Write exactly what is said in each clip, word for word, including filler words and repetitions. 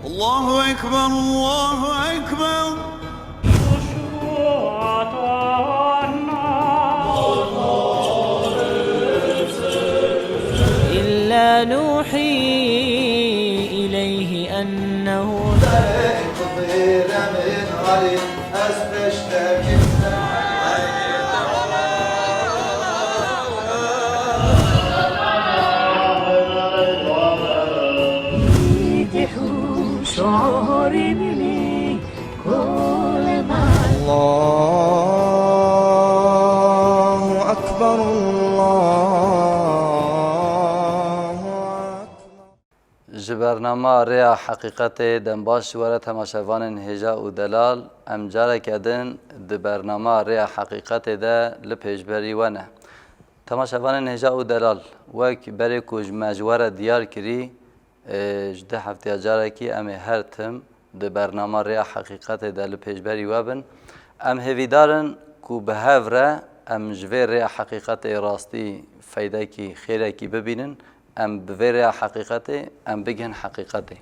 الله أكبر، الله أكبر. إلا نوحي إليه أنه Allahu Ekber, Allahu Ekber. Ji bernama Rêya Heqîqetê dem baş ji we re temaşevanên hêja û delal, em careke din di bernama Rêya Heqîqetê de li pêşberî we ne. Temaşevanên hêja û delal, wek berê ku ji me ji we re diyar kirî, e, ji du hefteya carekî em ê her tim di bernama Rêya Heqîqetê de li pêşberî we bin. Em hêvîdar in ku bi hev re em ji vê Rêya Heqîqetê rastî feydekî, xêrekî bibînin. Em bi vê Rêya Heqîqetê em bigihin heqîqetê.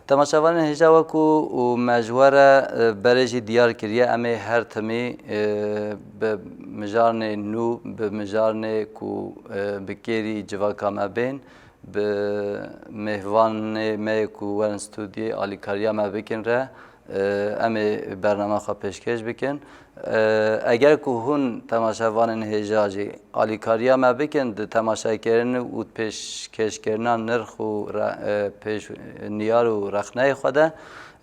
Temaşevanên hêja, weku û me ji we re, e, berê jî diyar kiriye, em ê her timî, e, bi mijarnê nû, bi mijarnê ku, e, bi kêrî civaka me bên, bi mêvanê me yê ku werin stûdyê alîkariya me bikin re, e, em ê bernama xwe pêşkêş bikin. E, eger ku hûn temaşevanên hêja jî alîkariya me bikin di temaşekirin û pêşkêşkirina nirx û re-, e, pêş niyar û rexneyê xwe de,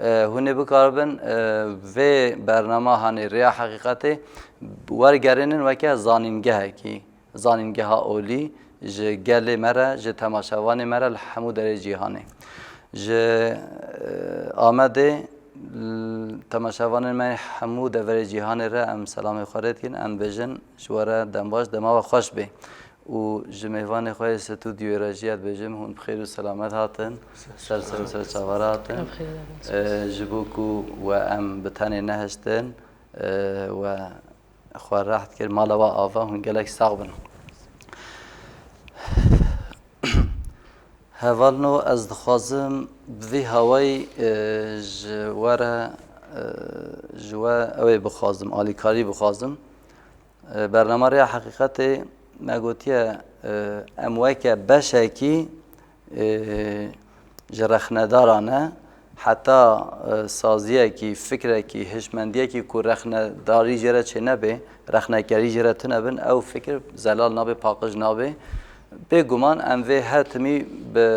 e, hûn ê bikaribin, e, vê bernama hanê Rêya Heqîqetê wergerînin weke zanîngehekî. Zanîngeha olî ji gelê me re, ji temaşevanê me re li hemû derê cîhanê. Ji, e, Amedê, l-, temaşevanên me hemû deverê cîhanê re em selamê xwe rê dikin, em bêjin ji we re dembaş, dema we xweş bê. Û ji mêvanê xwe yê stûdyoyê re jî ez dibêjim, hûn bi xêr û selamet hatin, ser ser û ser çavara hatin. Bi xêr hatin. E, ji bo ku we em bi tenê nehiştin, e, we xwe reht kir, mala we ava, hûn gelek sax bin. Hevalno, ez dixwazim bi vî hawayî, e, ji we re, e, ji we ew ê bixwazim, alîkarî bixwazim. E, bernama Rêya Heqîqetê me gotiye, e, em weke beşekî e, ji rexnedaran e, heta, e, saziyekî, fikrekî, hişmendiyekî ku rexnedarî jê re çênebe, rexnekerî jê re tune bin, ew fikir zelal nabe, paqij nabe. Bêguman em vê her timî bi,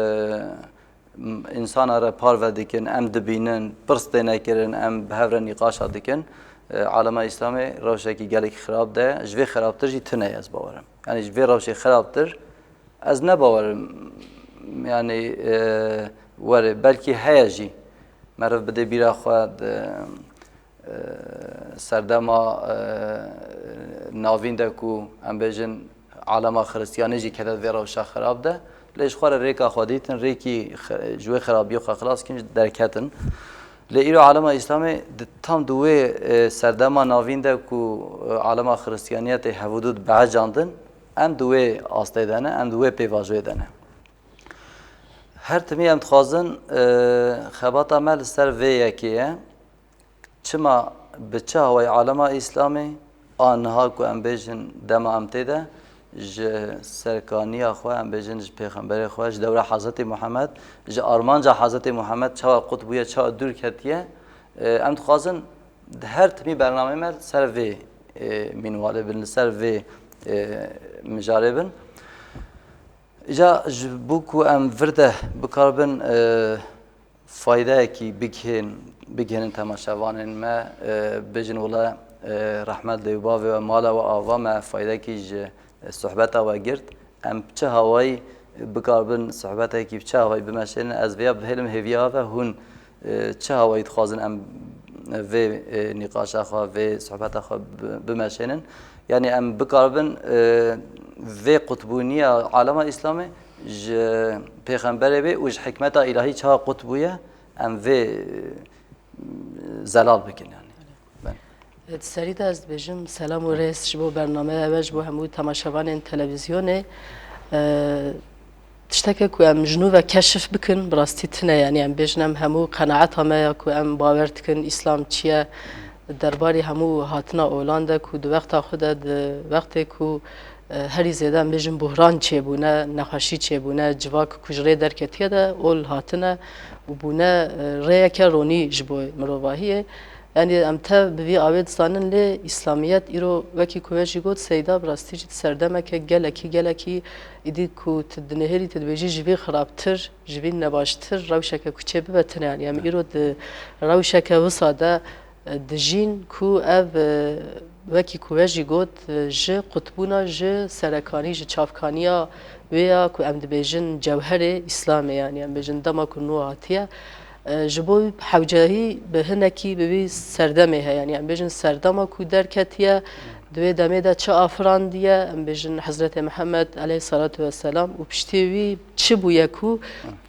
m-, însana re parve dikin, em dibînin, pirs têne kirin, em bi hev re nîqaşa dikin. E, alema Îslamê rewşekî gelekî xirab de, ji vê xirabtir jî tune ye, ez bawer im. Yanî ji vê rewşê xirabtir Ez ne bawer im, yanî, e, were, belkî heye jî. Meriv bide bîra xwe di, e, serdema, e, navîn de ku em bêjin alema Xiristiyanê jî kete vê rewşa xirab de. Lê ji xwe re rêka xwe dîtin, rêkî xi-, ji wê xirabiyê xwe xilas kin, derketin. Lê îro alema Îslamê di tam di wê, e, serdema navîn de ku, e, alema Xiristiyaniyetê hevûdû dibehecandin, Em di wê astê de ne, em di wê pêvajoyê de ne. Her timî em dixwazin, e, xebata me li ser vê yekê ye. Çima, bi çi hawayî alema Îslamê, a niha ku em bêjin dema em tê de, ji serkaniya xwe, em bêjin ji pêxemberê xwe, ji dewra Hezretî Muhammed, ji armanca Hezretî Muhammed çawa qut bûye, çawa dûr ketiye, e, em dixwazin di her timî bernameyê me li ser vê, e, mînwalê bin, li ser vê, e, mijarê bin. Îca ji bo ku em vir de bikaribin, e, faydeyekî bigihên-, bigihînin temaşevanên me, e, bêjin wele, e, rehmet lê bavê we, mala we ava, me faydekî ji sohbeta we girt. Em bi çi hawayî bikaribin sohbetekî bi çi hawayî bimeşênin? Ez vêya bihêlim hêviya ve hûn, e, çi hawayî dixwazin em vê, e, nîqaşa xwe, vê sohbeta xwe bi-, bimeşênin? Yanî em bikaribin, e, vê qutbûniya alema Îslamê ji pêxemberê bê û ji hikmeta îlahî çawa qut bûye, em vê, e, zelal bikin yanî. Belê. Di serî de ez dibêjim selam û rêz ji bo bernameya we, ji bo hemû temaşevanên televîzyonê. E, Tişteke ku em ji nû ve keşif bikin, bi rastî tune, yanî em bêjin, em hemû qenaeta me ya ku em bawer dikin Îslam çi ye, derbarê hemû hatina olan de ku di wexta xwe de, di wextê ku, e, herî zêde em bêjin buhran çêbûne, nexweşî çêbûne, civak ku ji rê derketiye de ol hatine û bûne, e, rêyeke ronî ji bo mirovahiyê. Yanî em tev bi vî awê dizanin, lê Îslamiyet îro, wekî ku we jî got Seyda, bi rastî jî di serdemeke gelekî, gelekî, îdî ku tu dinihêrî, tu dibêjî ji vî xirabtir, ji vî nebaştir rewşeke ku çê bibe tune. Yanî em îro di rewşeke wisa de, e, dijîn ku ev, e, wekî ku we jî got, e, ji qutbûna, ji serekanî, ji çavkaniya wê ya ku em dibêjin cewherê Îslamê, yanî em bêjin dema ku nû hatiye, e, ji bo hewcehî bi hinekî bi vî serdemê heye, yanî em bêjin serdema ku derketiye, di wê demê de çi afirandiye, em bêjin Hezretê Mihemed aleyhissalatu vesselam û piştî wî çi bûye ku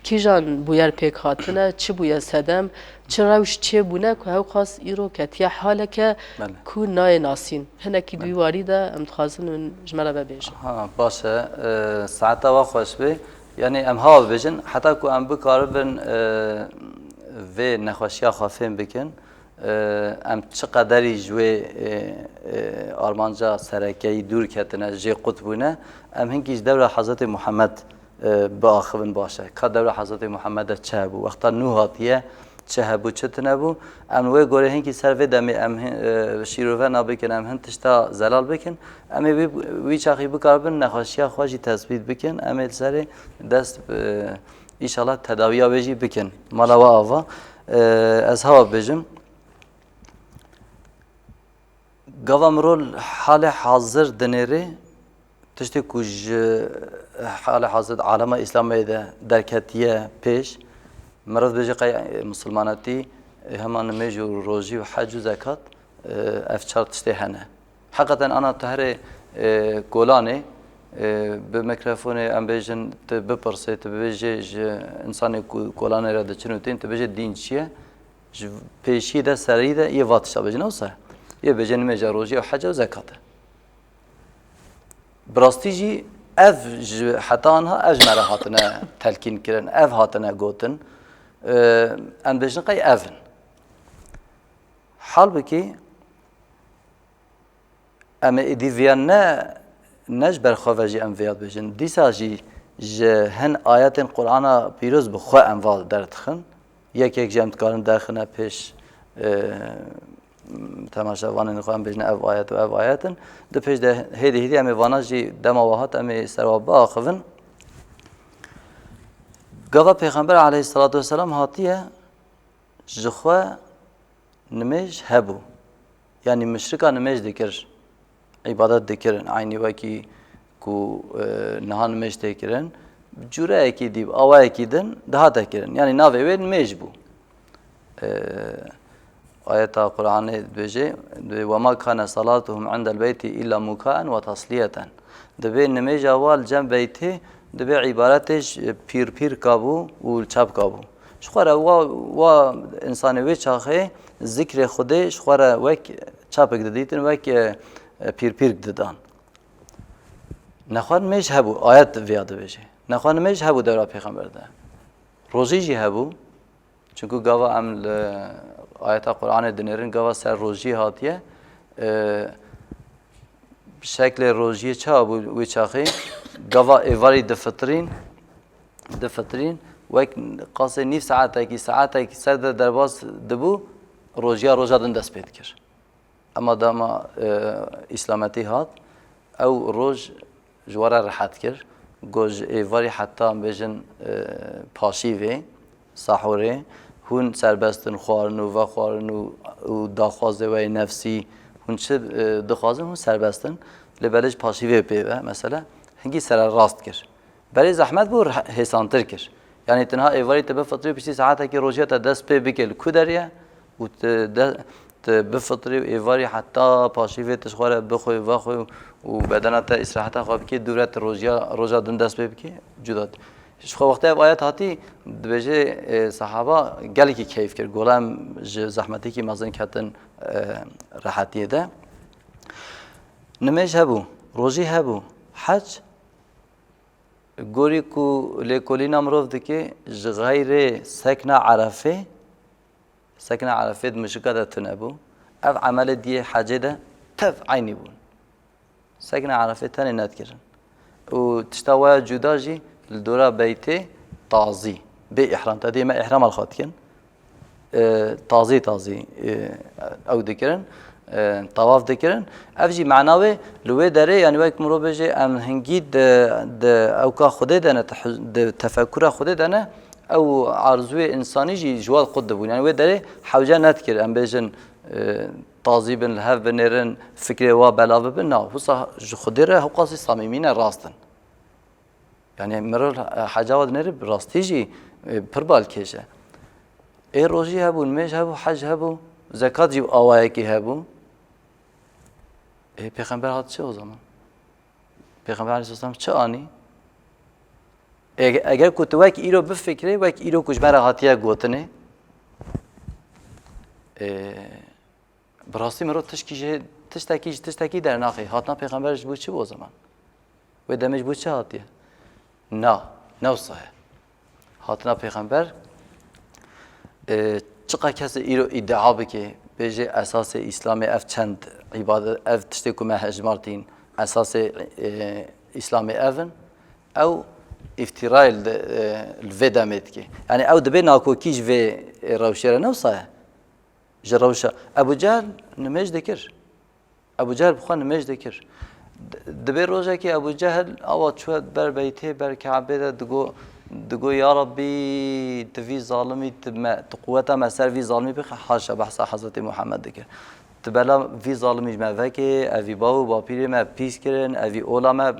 kîjan bûyer pêk hatine, çi bûye sedem, çi rewş çêbûne ku hewqas îro ketiye haleke Belê. ku nayê nasîn. Hinekî di wî Belê. warî de em dixwazin hûn ji me re vebêjin. Ha, baş e. E, saeta we xweş be. Yanî em hava bibêjin, heta ku em bikaribin, e, vê nexweşiya xwe fêm bikin, e, em çi qederî ji wê, e, e, armanca serekeyî dûr ketine, jê qut bûne, em hinkî ji dewra Hezretê Muhammed, e, biaxivin baş e. Ka dewra Hezretê Muhammed de çi hebû? Wexta nû hatiye, çi hebû, çi tune bû? Em wê gorê hinkî ser vê demê em hin, e, şîrove nabikin, em hin tişta zelal bikin. Em ê wî, wî çaxî bikaribin nexweşiya xwe jî tesbît bikin. Em ê li serê dest, e, înşallah tedawiya wê jî bikin. Mala we ava. E, ez hava bêjim. Gava mirov halê hazir dinêrê, tiştê ku ji halê hazir di alema Îslamê de derketiye pêş, mirov dibêje qey misilmanetî, hema nimêj û rojî û hec û zekat, ev çar tiştê hene. Heqeten ana tu herê, e, kolanê, e, bi mikrofonê em bêjin tu bipirsê, tu bibêjê ji insanê ku kolanê re diçin û tên, tu bêjê dîn çi ye? Ji pêşiyê de serî de yê va tişta bêjin, wisa yê bêje nimêja rojî û hece û zekat e. Bi rastî jî ev ji heta anha ev ji me re hatine telkîn kirin, ev hatine gotin. Em bêjin qey ev in. Halbikî em ê êdî viya ne, ne ji ber xwe ve jî em viya dibêjin. Dîsa jî ji hin ayetên Qur'ana pîroz bi xwe em va derdixin. Yek yek jî em dikarin derxine pêş, e, temaşevanên xwe, em bêjin ev ayet û ev ayet in. Di pêş de hêdî hêdî em ê vana jî dema we hat em ê ser we biaxivin. Gava Pêxember aleyhisselatu vesselam hatiye, ji xwe nimêj hebû. Yanî mişrika nimêj dikir, îbadet dikirin, eynî wekî ku, e, niha nimêj tê kirin, bi cûreyekî dî, bi awayekî din dihate kirin. Yanî navê wê nimêj bû. E, ayeta Qur'anê dibêje, dibê, "Ve ma kane salatuhum indel beyti illa mukaen ve tasliyeten." Dibê nimêja wa li cem beytê dibê îbaretê ji pîrpîrka bû û li çapka bû. Ji xwe re wa, wa însanê wê çaxê zikrê Xwedê ji xwe re wek çapik didîtin, wek, e, e, pîrpîrk didan. Nexwe nimêj hebû, ayet viya dibêje. Nexwe nimêj hebû dewra Pêxember de. Rojî jî hebû. Çunku gava em li ayeta Qur'anê dinêrin, gava ser rojî hatiye, e, şeklê rojiyê çawa bû wê çaxê? Gava êvarî difitirîn, difitirîn, wek qasê nîv saetekî, saetekî ser de derbas dibû, rojiya roja din dest pê dikir. Ema dema, e, îslametî hat, ew roj ji we re rehet kir. Got, ji êvarî heta, em bêjin, e, paşîvê, sahurê, hûn serbest in, xwarin û vexwarin û, û daxwazê we yê nefsî, hûn çi, e, dixwazin, hûn serbest in. Lê belê ji paşîvê pê ve, mesela, hingî sererast kir. Berê zehmet bû, re-, hêsantir kir. Yanî tu niha êvarî tu bifitrî û piştî saetekî rojiya te dest pê bike li ku derê ye û tu de, tu bifitrî û êvarî heta paşîvê tu ji xwe re bixwî, vexwî û bedena te îstiraheta xwe bikî, dû re tu rojiya, roja din dest pê bikî, cuda. Ji xwe wextê ev ayet hatî, dibêje, e, sehaba gelekî keyf kir. Got, em ji zehmetêkî mezin ketin, e, rehetiyê de. Nimêj hebû, rojî hebû, hec Gorî ku lêkolîna mirov dike ji xeyrê sekna Erefê, sekna Erefê di muşrika de tune bû. Ev emelê diyê hecê de tev eynî bûn. Sekna Erefê tenê nedikirin. Û tişta waya cuda jî li dora beytê tazî, bê îhram. Te dê me îhrama li xwe dikin. E, tazî tazî, e, ew dikirin, e, tawaf dikirin. Ev jî mena wê li wê derê, yanî wek mirov bêje, em hingî di, di ewka Xwedê de ne, te-, di tefekura Xwedê de ne, ew arzûyê însanî jî ji wan qut dibûn. Yanî wê derê hewce nedikir, em bêjin, e, tazî bin, li hev binêrin, fikrê wa belav bibin. Na, wisa ji Xwedê re hewqasî samîmî ne, rast in. Yanî mirov heca wa dinêre bi rastî jî, e, pir balkêş e. Ê rojî hebû, nimêj hebû, hec hebû, zekat jî awayekî hebû. Ê Pêxember hat çi o zaman? Pêxember aleyhisselam çi anî? Ê, eger ku tu wek îro bifikirî, wek îro ku ji me re hatiye gotinê, ê, bi rastî mirov tişkî jê, tiştekî ji tiştekî dernaxê. Hatina Pêxember ji bo çi bû o zaman? Wê demê ji bo çi hatiye? Na, ne wisa ye. Hatina Pêxember, e, çiqa kesê îro îdia bike, bêje esasê Îslamê ev çend îbadet, ev tiştê ku me hejmartîn, esasê, e, Îslamê ev in, ew îftîrayê li, e, li vê demê dike. Yanî ew dibê nakokî ji vê, e, rewşê re, ne wisa ye. Ji rewşa Ebû Cehl nimêj dikir. Ebû Cehl bi xwe nimêj dikir. D-, dibê rojekê Ebû Cehl awa çûye ber beytê, ber Ke'bê de digo, digo, Ya Rabbî, tu vî zalimî, tu me, tu quweta me ser vî zalimî bixî, haşa, behsa Hezretê Muhammed dikir. Tu bela vî zalimî ji me vekê, evî bav û bapîrê me pîs kirin, evî ola me,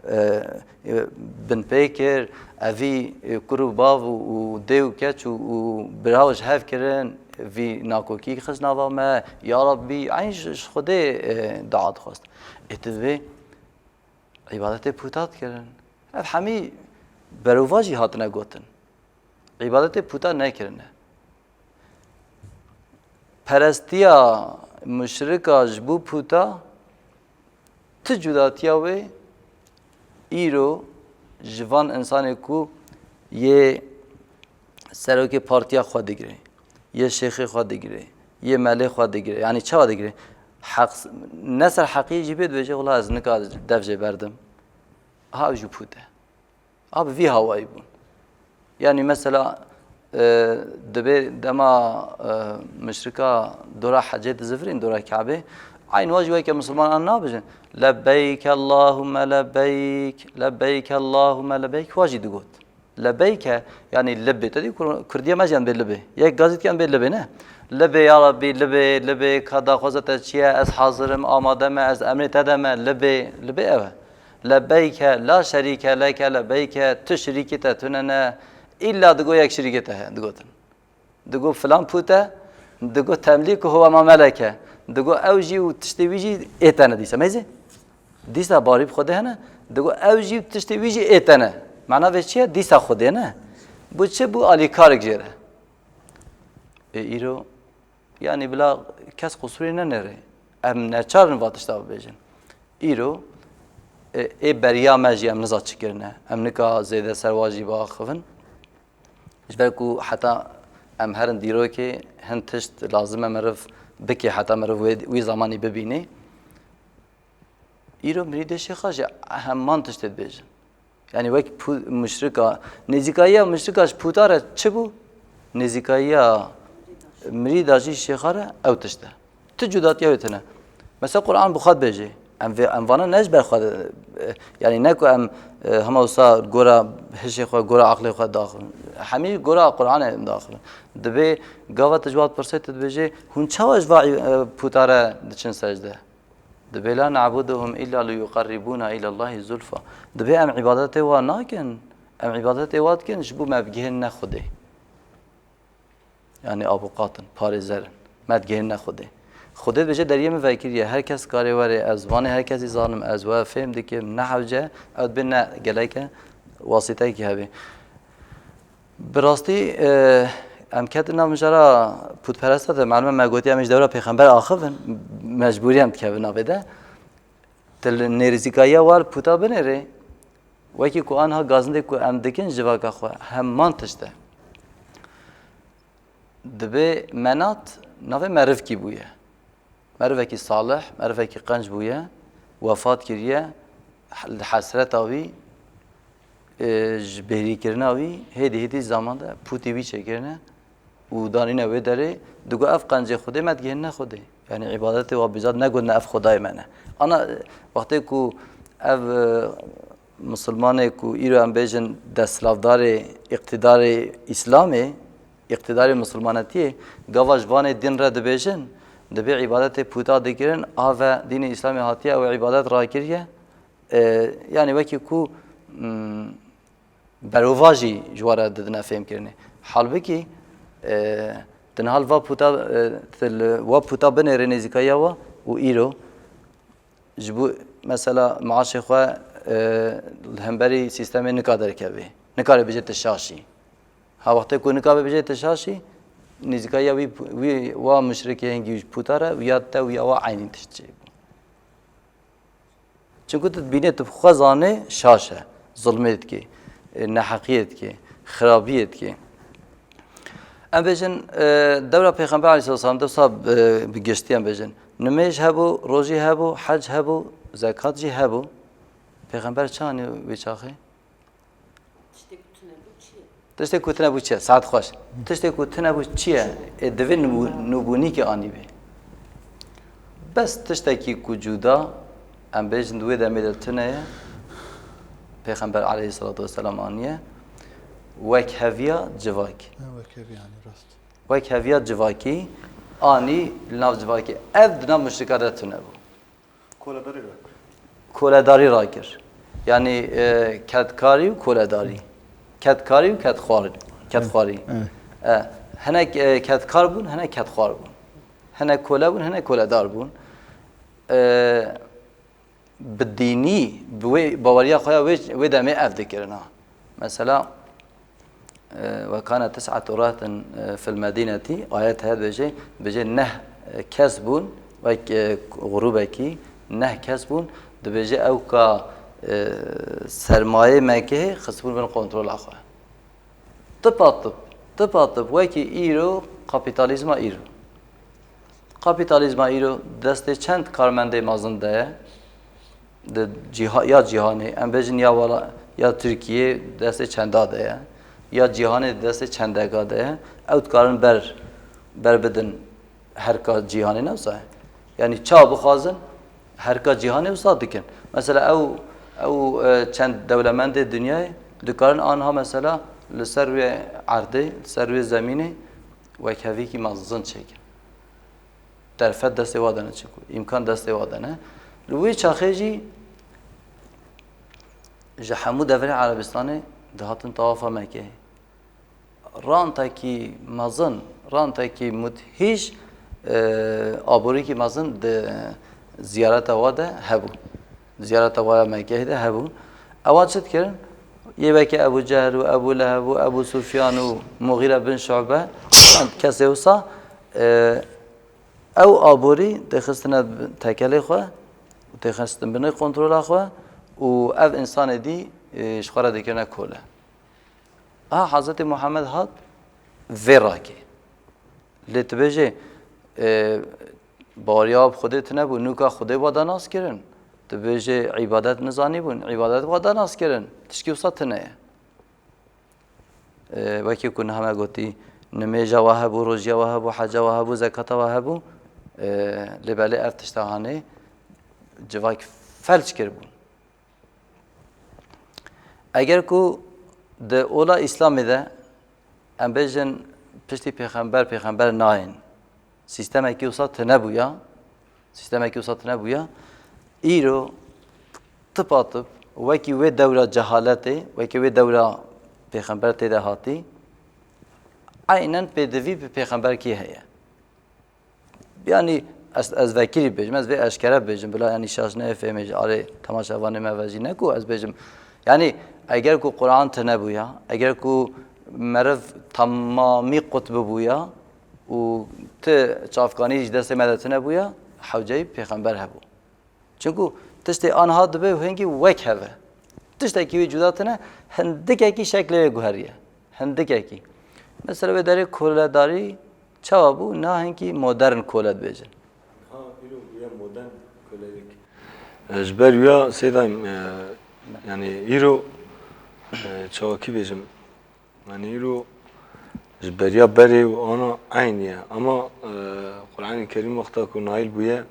e, e, binpê kir, evî, e, kur û bav û, û dê û keç û, û bira ji hev kirin, vî nakokî xist nava me, ya Rabbî, eyn ji, ji Xwedê, e, dua dixwest. Ê tu divê îbadetê puta dikirin. Ev hemî berovajî hatine gotin. Îbadetê puta nekirine. Perestiya muşrika ji bo puta, ti cudatiya wê îro ji van insanê ku yê serokê partiya xwe digire, yê şêxê xwe digire, yê melê xwe digire. Yanî çawa digire? Heq, ne ser heqî jî bê dibêje, wela ez nika dev jê berdim. Ha, ew jî pût e. A bi vî hawayî bûn. Yanî mesela, e, dibê dema, e, muşrika dora hecê dizivirîn, dora Kabê, eyn wa jî weke misilmanan nabêjin. Lebbeyk Allahümme lebbeyk, lebbeyk Allahümme lebbeyk, wa jî digot. Lebeyke, yanî libê. Te dî kur-, Kurdiya me jî em bê libê. Yek gazî dikin em bê libê, ne? Libê ya Rabbî, libê, libê, ka daxwaza te çi ye, ez hazir im, amade me, ez emrê te de me, libê, libê ew e. Lebeyke, la şerîke leke, lebeyke, tu şirîkê te tune ne, îlla digo yek şirîkê te heye, digotin. Digo filan pût e, digo temlîk huwe ma meleke, digo ew jî û tiştê wî jî ê te ne dîsa. Meyzê? Dîsa barî bi Xwedê hene, digo ew jî û tiştê wî jî ê te ne. Mana vê çi ye? Dîsa Xwedê ne. Bu çi? Bu alîkarek jê re. Ê îro, yanî bila kes qusûrê nenêre. Em neçar in va tişta bibêjin. Îro, ê, ê beriya me jî em niza çi kirine. Em nika zêde ser wa jî biaxivin. Ji ber ku heta em herin dîrokê, hin tişt lazim e meriv bike, heta meriv wê, wî zamanî bibînê. Îro mirîdê şêxa jî heman tiştê dibêjin. Yanî wek pû-, muşrika, nêzîkayiya muşrika ji pûta re çi bû? Nêzîkayiya mirîda jî şêxa re ew tişt e. Tu cudatiya wê tune. Mesela Quran bi xwe dibêje. Em vê, em vana ne ji ber xwe de, e, yanî ne ku em, e, hema wisa gora hişê xwe, gora aqlê xwe daxivin. Hemî gora Quranê em daxivin. Dibê gava tu ji wan pirsê, tu dibêjê, hûn çawa ji va, e, pûta re diçin secde? Dibê la na'buduhum illa li yuqerribûna ilallahî zulfa. Dibê em îbadetê wan nakin, em îbadetê wan dikin ji bo me bigihîne Xwedê. Yanî abuqat in, parêzer in. Me digihîne Xwedê. Xwedê dibêje deriyê min vekiriye. Her kes karê were, ez zimanê her kesî zanim, ez we fêm dikim, ne hewce, ew dibê ne geleke wasîtekî hebe. Bi rastî, e, em ketin nav mijara pûtperesta de, malum e me gotiye em ji dewra pêxember axivin, mecbûrî em dikevin navê de. Tu li nêrîzîkayiya wan puta binêrê, Wekî ku anha gazindê ku em dikin civaka xwe, heman tişt e. Dibê Menat navê merivkî bûye. Merivekî salih, merivekî qenc bûye, wefat kiriye, li hesreta wî, e, ji bêrîkirina wî hêdî hêdî zaman de pûtî wî çêkirine û danîne wê derê, digo ev qencê Xwedê me digihîne Xwedê. Yanî îbadetê wa bizad negotine ev Xwedayê me ne. Ana, e, wextê ku ev, e, misilmanê ku îro em bêjin desthilatdarê îqtîdarê Îslamê, îqtîdarê misilmanetiyê, gava ji vanê din re dibêjin, dibê îbadetê pûta dikirin, a ve dînê Îslamê hatiye ew îbadet rakiriye. E, yanî wekî ku, mm, berovajî ji we re didine fêhmkirinê. Halbikî, e, tu niha li va pûta, e, tu li wa pûta binêrî nêzîkayiya we û îro ji bo mesela maaşê xwe, e, li hemberî sîstemê nika derkevê. Nikare bêje tu şaş î. Ha wextê ku nikabe bêje tu şaş î, nêzîkayiya wî, wî wa muşrikê hingî ji pûta re û ya te û ya wa eynî tişt çêbû. Çimkû tu dibînê tu bi xwe zanê şaş e, zilmê dikê, e, neheqiyê dikê, xirabiyê dikê. Em bêjin, e, dewra Pêxember aleyhisselam, dewsa, e, bi giştî em bêjin. Nimêj hebû, rojî hebû, hec hebû, zekat jî hebû. Pêxember çi anî wê çaxê? Tiştê ku tune bû çi ye? Tiştê ku tune bû çi ye? Saet xweş. Tiştê ku tune bû çi ye? Ê divê nû-, nûbûnîkê anî bê. Bes tiştekî ku cuda, em bêjin di wê demê de tune ye, Pêxember aleyhisselatu vesselam aniye, wekheviya civakî. Ha, wekheviya, yanî rast. Wekheviya civakî anî li nav civakî. Ev di nav muşrika de tune bû. Koledarî rakir. Koledarî rakir. Yanî, e, kedkarî û koledarî. Kedkarî û kedxwar-, kedxwarî. Evet. E, hinek, e, kedkar bûn, hinek kedxwar bûn. Hinek kole bûn, hinek koledar bûn. E, bi dînî, bi wê baweriya xwe ya wê, wê demê ev dikirina. Mesela, e, "Ve kane tis'atu rahtin, e, fil medînetî", ayet heye dibêje, dibêje neh, e, kes bûn, wek, e, grûbekî, neh kes bûn, dibêje ew ka, e, sermayê Mekkehê xistibûn bin kontrola xwe. Tipa tip, tipa tip wekî îro kapîtalîzma îro. Kapîtalîzma îro destê çend karmendê mezin de ye? Di cîha-, ya cîhanê, em bêjin ya wela-, ya Tirkiyê destê çenda de ye, ya cîhanê destê çendeka de ye. Ew dikarin ber, ber bidin herka cîhanê, ne wisa ye? Yanî ça bixwazin, herka cîhanê wisa dikin. Mesela ew, ew, e, çend dewlemendê dinyayê dikarin anha mesela li ser wê erdê, li ser wê zemînê wekhevîkî mezin çêkin. Derfet destê wa de ne çiku, îmkan destê wa de ne. Li wê çaxê jî ji hemû deverê Erebistanê dihatin tawafa Mekeyê. Rantekî mezin, rantekî mudhîş, e, aborîkî mezin di ziyareta wa de hebû. Ziyareta wa ya Mekeyê de hebû. Ewa çi dikirin? Yê weke Ebu Cehl û Ebu Leheb û Ebu Sufyan û Muxîre bin Şu'be, kesê wisa, e, ew aborî dixistine tekelê xwe û dixistin binê kontrola xwe û ev însanê dî, e, ji xwe re dikirine kole. Aha Hezretî Muhammed hat vê rakê. Lê tu bêjê, e, baweriya bi Xwedê tune bû, nûka Xwedê wa da nas kirin. Tu bêjê îbadet nizanîbûn, îbadet wa da nas kirin. Tişkî wisa tune ye. E, wekî ku niha me gotî, nimêja wa hebû, rojiya wa hebû, heca wa hebû, zekata wa hebû. E, lê belê ev tişta hanê civak felç kiribûn. Eger ku di ola Îslamê de em bêjin piştî pêxember, pêxember nayên, sîstemekî wisa tune bûya, sîstemekî wisa tune bûya, îro tipatip wekî wê dewra cehaletê, wekî wê dewra pêxember tê de hatî, eynen pêdivî bi pêxemberkî heye. Yanî ez, ez vekirî bêjim, ez vê eşkere bêjim, bila yanî şaş neyê fêmê ji alê temaşevanê me ve jî ne ku ez bêjim. Yanî eger ku Quran tune bûya, eger ku meriv temamî qutbi bûya û ti çavkanî ji destê me de tune bûya, hewceyî pêxember hebû. Çinku tiştê anha dibe û hingî wek hev e. Tiştekî wê cuda tine, hindikekî şeklê wê guheriye. Hindikekî. Mesela wê derê koledarî çawa bû? Niha hinkî modern kole dibêjin. Ha, îro bûye modern kölelik. E, ji ber wîya Seyda, e, yani îro, e, çawakî bêjim, yani îro ji beriya berê û ana eynî ye. Ama, e, Qur'anê Kerîm wexta ku nail bûye,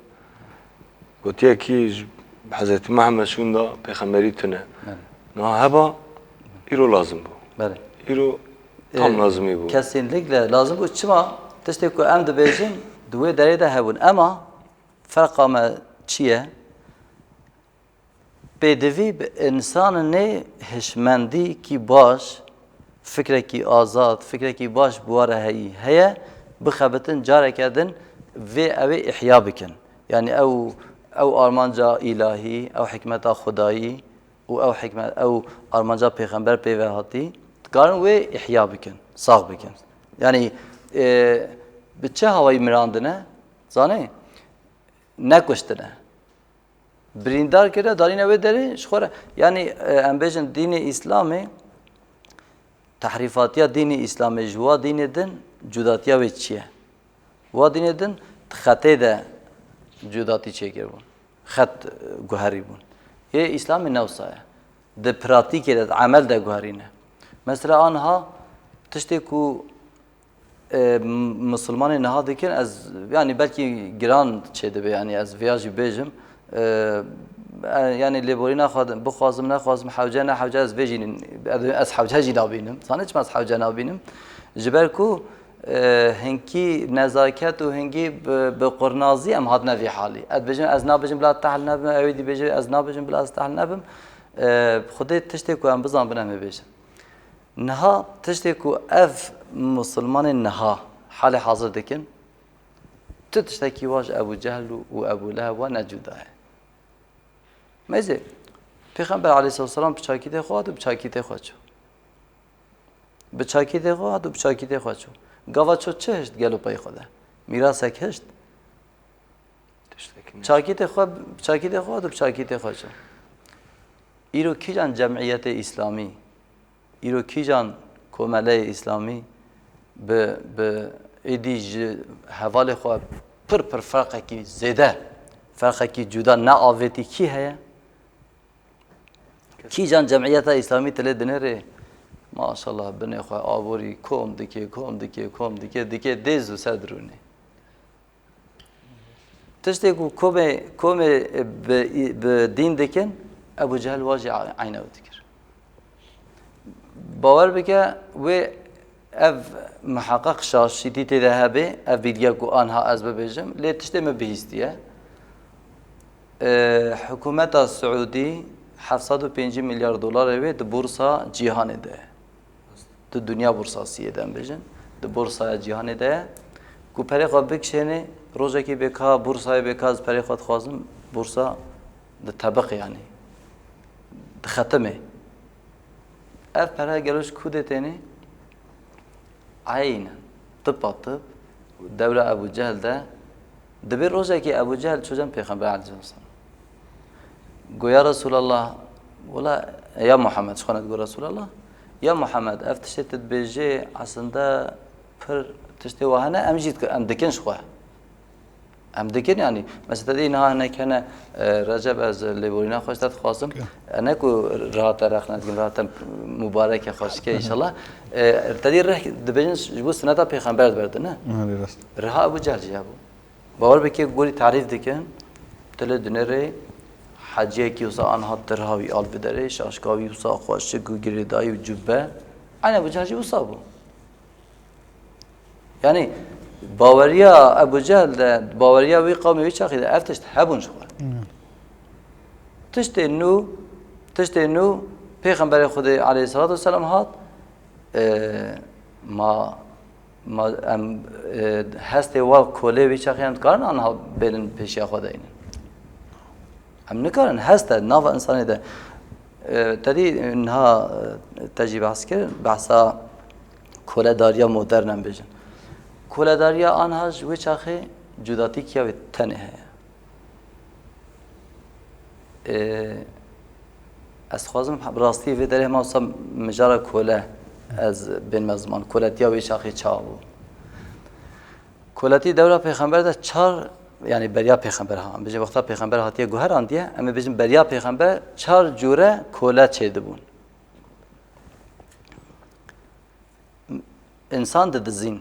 gotiye kî ji Hezretî Muhammed şûnda pêxemberî tune. Belê. Niha heba îro lazim bû. Belê. Îro tam Ee, lazimî bû. Kesinlikle lazim bû. Çima? Tiştê ku em dibêjin, di wê derê de hebûn. Ema ferqa me çi ye? Pêdivî bi însanê hişmendî kî baş, fikrekî azad, fikrekî baş bi wa re heyî heye, bixebitin careke din vê ew ê ihya bikin. Yani ew, ew armanca îlahî, ew hikmeta Xwedayî û ew hikmet, ew armanca pêxember pê ve hatî, dikarin wê ihya bikin, sax bikin. Yani, e, bi çi hawayî mirandine? Zanê? Nekuştine. Birîndar kire, danîne wê derê, ji xwe re. Yani, e, em bêjin dînê Îslamê, tehrîfatiya dînê Îslamê ji wa dînê din cudatiya wê çi ye? Wa dînê din di xetê de cudatî çêkiribûn. Xet, e, guherîbûn. Yê Îslamê ne wisa ye. Di pratîkê de, di emel de guherîne. Mesela aniha tiştê ku, e, m-, misilmanê niha dikin, ez, yani belkî giran çêdibe, yani ez vêya jî bêjim. E, e, yani lêborîna xwe bixwazim, nexwazim, hewce, ne hewce, ez vê jî, ez, ez hewce jî nabînim. Zanî çima ez hewce nabînim? Ji ber ku, e, hinkî nezaket û hinkî bi, bi qurnazî em hatine vî halî. Ez dibêjim, ez nabêjim bila tehl nebim, ew ê dî bêje, ez nabêjim bila ez tehl nebim. E, Xwedê tiştê ku em bizanbin em ê bêjin. Niha tiştê ku ev misilmanên niha halê hazir dikin, tu tiştekî wa ji Ebû Cehl û, û Ebû Leheb wa ne cuda ye. Meyzê, Pêxember aleyhisselam bi çakîtê xwe hat û bi çakîtê xwe çû. Bi çakîtê xwe hat û bi çakîtê xwe çû. Gava çû çi hişt gelo pey xwe de? Mîrasek hişt? Tiştekî ne. Çakîtê xwe, çakîtê xwe hat û bi çakîtê xwe çû. Îro kîjan cemiyetê Îslamî, îro kîjan komeleyê Îslamî bi, bi êdî ji hevalê xwe pir pir ferqekî zêde, ferqekî cuda ne avêtî kî heye? Kîjan cemiyeta Îslamî tu lê dinêrê, maşallah, binê xwe aborî kom dike, kom dike, kom dike, dike dê zû ser dirûnê. Tiştê ku komê, komê bi, bi dîn dikin, Ebû Cehil wa jî eyne wî dikir. Bawer bike, wê ev miheqeq şaşîtî tê de hebe, ev bîlge ku anha ez bibêjim, lê tiştê min bihîstiye. E, hikûmeta Siûdî heft sed û pêncî milyar dolarê wê di borsa cîhanê de ye. Di dinya borsasiyê de em bêjin, di borsaya cîhanê de ye. Ku perê xwe bikişênê, rojekê bê ka, borsayê bê ka, ez perê xwe dixwazim, borsa ditebiqê, yanî dixetimê. Ev pere gelo ji ku dê tênê? Eynen, tipa tip, dewra Ebû Cehil de, dibê rojekê Ebû Cehil çû cem Pêxember aleyhisselam. Go, ya Resulallah, wela, ya Muhammed, ji xwe ne digo Resulallah, ya Muhammed, ev tiştê tu dibêjê, aslında pir tiştê wa hene, em jî dik-, em dikin ji xwe. Em dikin, yanî, mesela, te dî niha hinek hene, e, Recep, ez lêborîna xwe ji te dixwazim. Ke. E, ne ku riha te rex nedikin, riha te mubareke, xweşike, înşallah. E, te dî rih dibêjin ji bo suneta pêxember diber de, ne? Erê, rast. Riha Ebû Cehil jî hebû. Bawer bike, gorî tarîf dikin, tu lê dinêrê heciyekî wisa anha tu riha wî al biderê, şaşka wî wisa xweşik û girêdayî û cubbe. Eyne Ebû Cehil jî wisa bû. Yanî baweriya Ebû Cehil de, baweriya wî qewmê wî çaxî de ev tişt hebûn ji xwe. Hmm. Tiştê nû, tiştê nû Pêxemberê Xwedê aleyhisselatu vesselam hat, e, ma, ma em, e, hestê wa kolê wî çaxî em dikarin anha bênin pêşiya xwe de înin. Em nikarin, hest e, nava insanê de. E, te dî niha, e, te jî behs kir, behsa koledariya modern em bêjin. Koledariya anha ji wê çaxê cudatîkiya wê tenê heye. E, Ez dixwazim bi rastî vê derê hema wisa mijara kole ez bênime ziman. Koletiya wê çaxê çawa bû? Koletî dewra pêxember de çar, yanî beriya pêxember ha, em bêjin wexta pêxember hatiye guherandiye, em ê bêjin beriya pêxember çar cûre kole çêdibûn. Însan didizîn.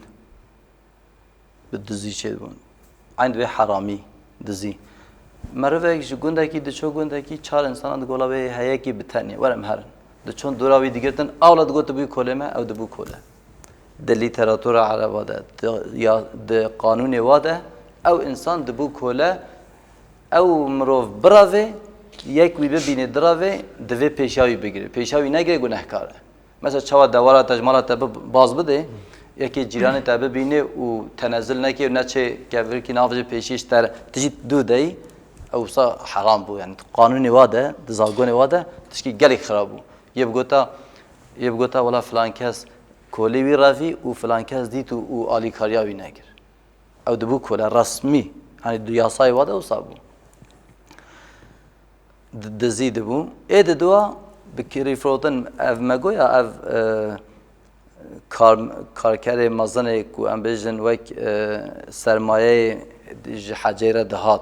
Bi dizî çêdibûn. Eyn divê heramî, dizî. Merivek ji gundekî diço gundekî çar însanan di gola wê heyekî bi tenê. Were em herin. Diçon dora wî digirtin, awla digot tu bûyî kolê me, ew dibû kole. Di lîteratura ereba de, di, ya, di qanûnê wa de, ew însan dibû kole, ew mirov birevê, yek wî bibînê direvê, divê pêşiya wî bigire. Pêşiya wî negire, gunehkar e. Mesela çawa dewara te ji mala te bi-, baz bidê, yekê cîranê te bibînê û tenezil neke û neçê kevirkî nav ji pêşî ji te re, tu jî dû deyî, ew wisa heram bû. Yani qanûnê wa de, di zagonê wa de tişkî gelek xirab bû. Yê bigota, yê bigota wela filan kes kolê wî revî û filan kes dît û, û alîkariya wî nekir. Ew dibû kole resmî. Hani di yasayê wa de wisa bû. Di-, dizî dibû. Ê di dua bi kirî firotin ev me goya ev, e, kar-, karkerê mezinê ku em bêjin wek, e, sermayeyê ji hecê re dihat.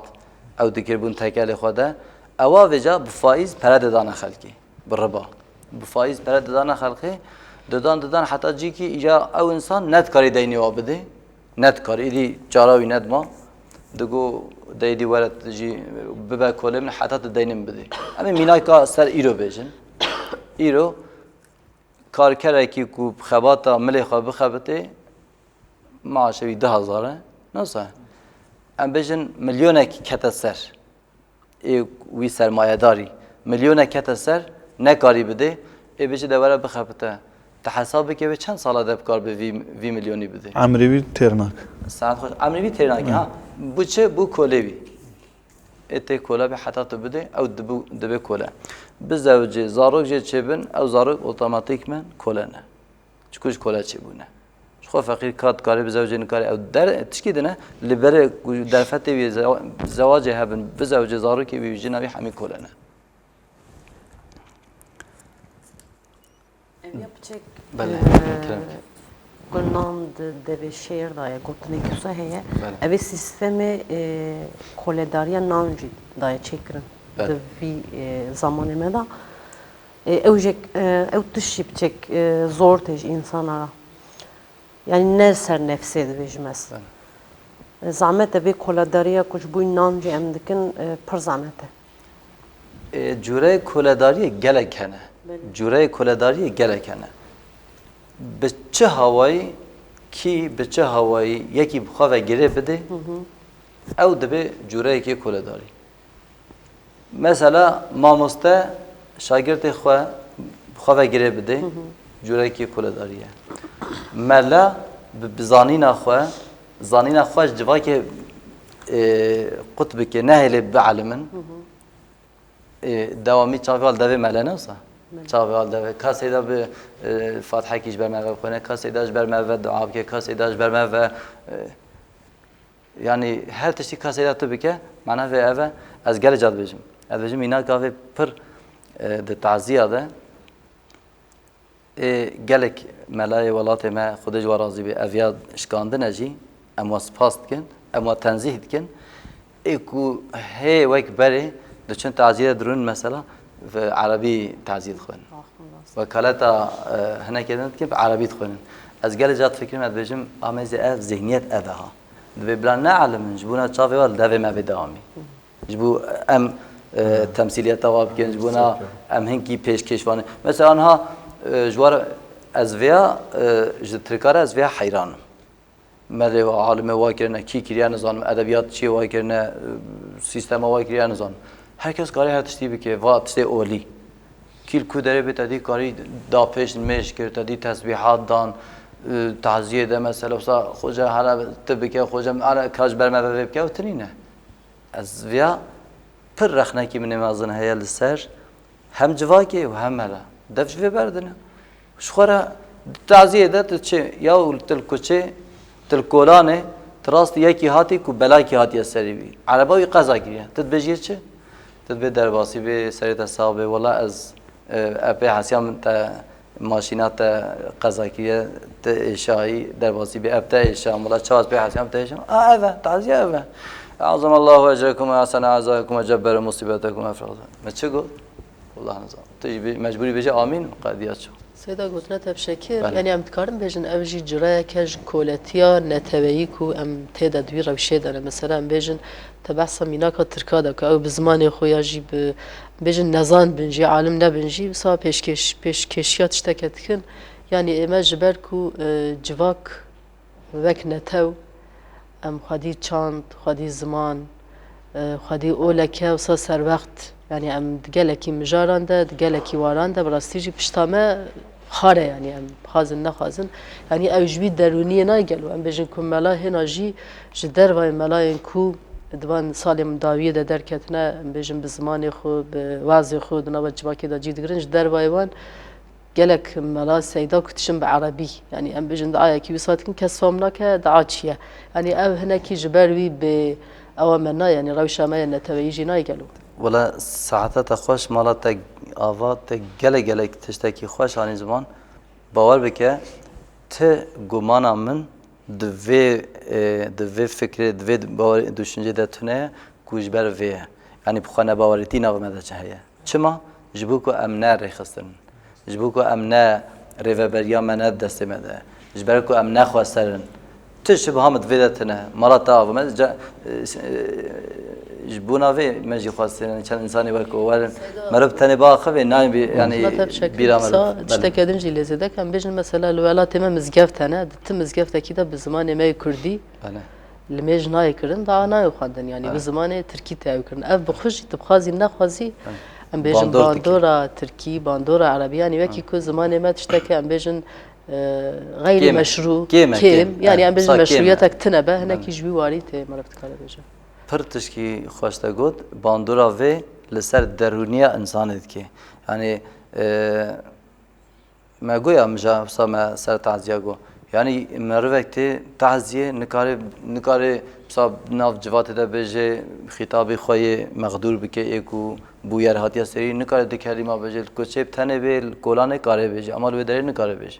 Ew dikiribûn tekelê xwe de. Ewa vêca bi faîz pere didane xelkê. Bi riba. Bi faîz pere didane xelkê. Didan, didan heta cîkî îca ew însan nedikarî deynê wa bidê. Nedikarî. Îdî çara wî nedima. Digo, de îdî were tu jî bibe kolê min heta tu deynê min bidê. Em ê mînaka ser îro bêjin. Îro karkerekî ku bi xebata milê xwe bixebitê, maaşê wî du hezar e. Nasıl? Em bêjin milyonek kete ser. Ê wî sermayedarî milyonek kete ser, nekarî bidê, ê bêjî de were bixebite. Te hesab bike wê çend sala de bikar bi vî, vî milyonî bidê? Emrê wî têr nake. Saet xweş. Emrê wî têr nake, ha. Bû çi? Bû kolê wî. Ê tê kole bê heta tu bidê, ew dibû, dibe kole. Bizewicê, zarok jê çêbin, ew zarok otomatîkmen kole ne. Çiku ji kole çêbûne. Ji xwe feqîr ka dikarê bizewicê, nikarê ew der, tişkî dine, li berê ku derfetê wî zewa-, zewacê hebin, bizewicê zarokê wî, jina wî hemî kole ne. Ev ya piçek, Belê, e, kerem. Ku nan di devê şêr de ye, gotinê kisa heye. Belê. Ev ê sîstemê, e, koledariya nan jî daye çêkirin. Belê. Di vî, e, zamanê me de. E, ew jek, e, ew tişt jî piçek, e, zor tê ji însana re. Yani ne ser nefsê dibêjim ez. Belê. E, zahmet e vê koledariya ku ji bo nan jî em dikin, e, pir zahmet e. E, cûreyê koledariyê gelek hene. Belê. Cûreyê koledariyê gelek hene. Bi çi hawayî kî, bi çi hawayî yekî bi xwe ve girê bidê, Hı hı. ew dibe cûreyekê koledarî. Mesela mamoste şagirtê xwe bi xwe ve girê bidê, Hı hı. cûrekî koledarî ye. Mela bi, bi zanîna xwe, zanîna xwe ji civakê, e, qut bike, nehêlê bielimin. Hı hı. E, dewamî çavê wal devê mele ne wisa? Mele. Çavê wal devê. Ka seyda bi, e, fatihekî ji ber me ve bixwîne, ka seyda ji ber me ve dua bike, ka seyda ji ber me ve, e, Yanî her tiştî ka seyda tu bike, mana vê ev e, ez gelê ca dibêjim. Ez dibêjim mînaka vê pir, e, di taziya de, ê, gelek melayê welatê me, Xwedê ji we razî be, ev ya şikandine jî, em we spas dikin, em we tenzîh dikin. Ê ku hê wek berê diçin taziyê de dirûn mesela, bi erebî taziyê dixwin. Wekaleta, e, hinekê din dikin, bi erebî dixwînin. Ez gelê ca difikirim, ez dibêjim, ameyzê ev, zihniyet ev e ha. Divê bila neelimin, ji bona çavê we li devê me bê dewamî. Ji bo em, e, temsîliyeta wa bikin, ji bona em hinkî pêşkêş vanê. Mesela anha, e, ji war ez vêya, e, ji Tirka re ez vêya heyran im. Merê wa, alimê wa kirine, kî kiriye nizanim, edebiyat çiyê wa kirine, sîstema wa kiriye nizanim. Her kes kare her tiştî bike, va tiştê olî. Kî li ku derê bê te dî karî da pêş nimêj kir, te dî tesbîhat dan, taziyê de mesela, wisa xoca hele tu bike, xoca hele ka ji ber me ve vê bike, ew tinî ne. Ez viya pir rexnekî min ê mezin heye li ser hem civakê û hem me re. Dev ji vê berdine. Ji xwe re di taziyê de tu çi, ya û tu li kuçê, tu li kolanê, tu rastî yekî hatî ku belakî hatiye serî wî. Ereba wî qeza kiriye. Tu dibêjiyê çi? Tu dibê derbasî bê, serê te sax bê. Wela ez E, ev pê hesiya min te maşîna te qeza kiriye, te êşayî derbasî bê, ev te êşa, mala çawa ez pê hesiya min te êşa? A, ev e, taziye ev e. E'zemallahu ecrekum ve ehsene azakum ve cebbere musibetekum efrada. Me çi got? Allah nizam. Tu jî bê-, mecbûrî bêje amîn, qediya çi? Seyda gotine te bi şekir, Belê. Yanî em dikarin bêjin ev jî cirayeke ji koletiya neteweyî ku em tê de di wî rewşê de ne. Mesela em bêjin te behsa mînaka Tirka de ku ew bi zimanê xwe ya jî bi bêjin nezan bin jî, alim nebin jî, wisa pêşkêş-, pêşkêşiya tişteke dikin. Yanî ême ji ber ku, e, civak wek netew, em xwedî çand, xwedî ziman, e, xwedî oleke wisa serwext, yanî em di gelekî mijaran de, di gelekî waran de, bi rastî jî pişta me xar e, yanî em bixwazin nexwazin. Yanî ew ji wî derûniyê nayê gelo. Em bêjin ku mela hêna jî ji dervayê melayên ku di van salên dawiyê de derketine, em bêjin bi zimanê xwe, bi wazê xwe, di nava civakê de cî digirin, ji dervayê wan gelek mela seyda ku tişin bi erebî. Yanî em bêjin dua yekî wisa dikin, kes fam nake dua çi ye. Yanî ev hinekî ji ber wî bê ewa me nayê, yanî rewşa me ya neteweyî jî nayê gelo. Wela saeta te xweş, mala te ava, te gelek gelek tiştekî xweş anî ziman. Bawer bike, ti gumana min di vê, e, di vê fikrê, di vê bawer-, düşüncê de tune ye ku ji ber vê ye. Yanî bi xwe nebawerîtî nava me de çi heye. Çima? Ji bo ku em ne rêxistin. Ji bo ku em ne rêveberiya me ne destê me de. Ji ber ku em ne xweser in. Tu şibha min di vê de tune. Mala te ava me, ca-, e, e, ji bona vê me jî xwestê, yanî çend însanê wek we werin. Seyda. Meriv tenê biaxivê, nayê bî, yanî Hizmet hep şekil bîra meriv. Kısa, Belê. Tişteke din jî lê zêde ke em bêjin mesela li welatê me mizgeft hene, di ti mizgeftekî de bi zimanê me yê kurdî Belê. Li mêj nayê kirin, daha nayê xwendin, yanî bi Belê. Zimanê tirkî tê ew kirin. Ev bi xwe jî tu bixwazî nexwazî, Belê. Em bêjin Bandor dikî. Bandora tirkî, bandora erebî, yanî wekî Hı. Ku zimanê me tişteke em bêjin, e, xeyrî Kêm e. Meşrû, Kêm e, kêm, kêm. Yanî Belê. Em bêjin Sa kêm e. Meşrûyetek tine be, hinekî Belê. Ji wî warî tê meriv dikare bêje. Pir tişkî xweş te got, bandora vê li ser derûniya insanê dike. Yanî, e, me goya mija wisa me ser taziya got. Yanî merivek tê taziyê nikare, nikare wisa nav civatê de bêje, xîtabê xwe yê mexdûr bike, ê ku bûyer hatiye serî, nikare du kelîma bêje, li koçê bi tenê bê, li kolanê kare bêje, ama li wê derê nikare bêje.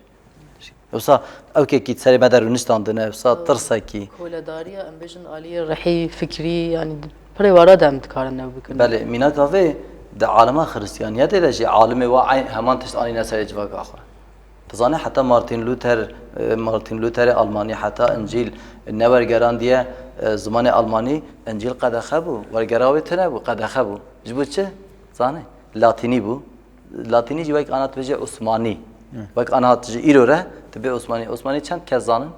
Wisa ewkekî serê me de rûniştandine, wisa tirsekî. Koledariya, em bêjin aliyê rihî, fikrî, yanî pirê wara de em dikarin ew bikin. Belê, mînaka vê di alema Xiristiyaniyetê de jî alimê wa eyn heman tişt anîne serê civaka xwe. Dizane heta Martin Luther, e, Martin Lutherê Almanî heta Încîl newergerandiye, e, zimanê Almanî, Încîl qedexe bû, wergera wê tune bû, qedexe bû. Ji bo çi? Zanê, Latînî bû. Latînî jî wek ana tu bêjî Osmanî. Hı. Wek ana tu ji îro re tu bê Osmanî. Osmanî çend kes zanin?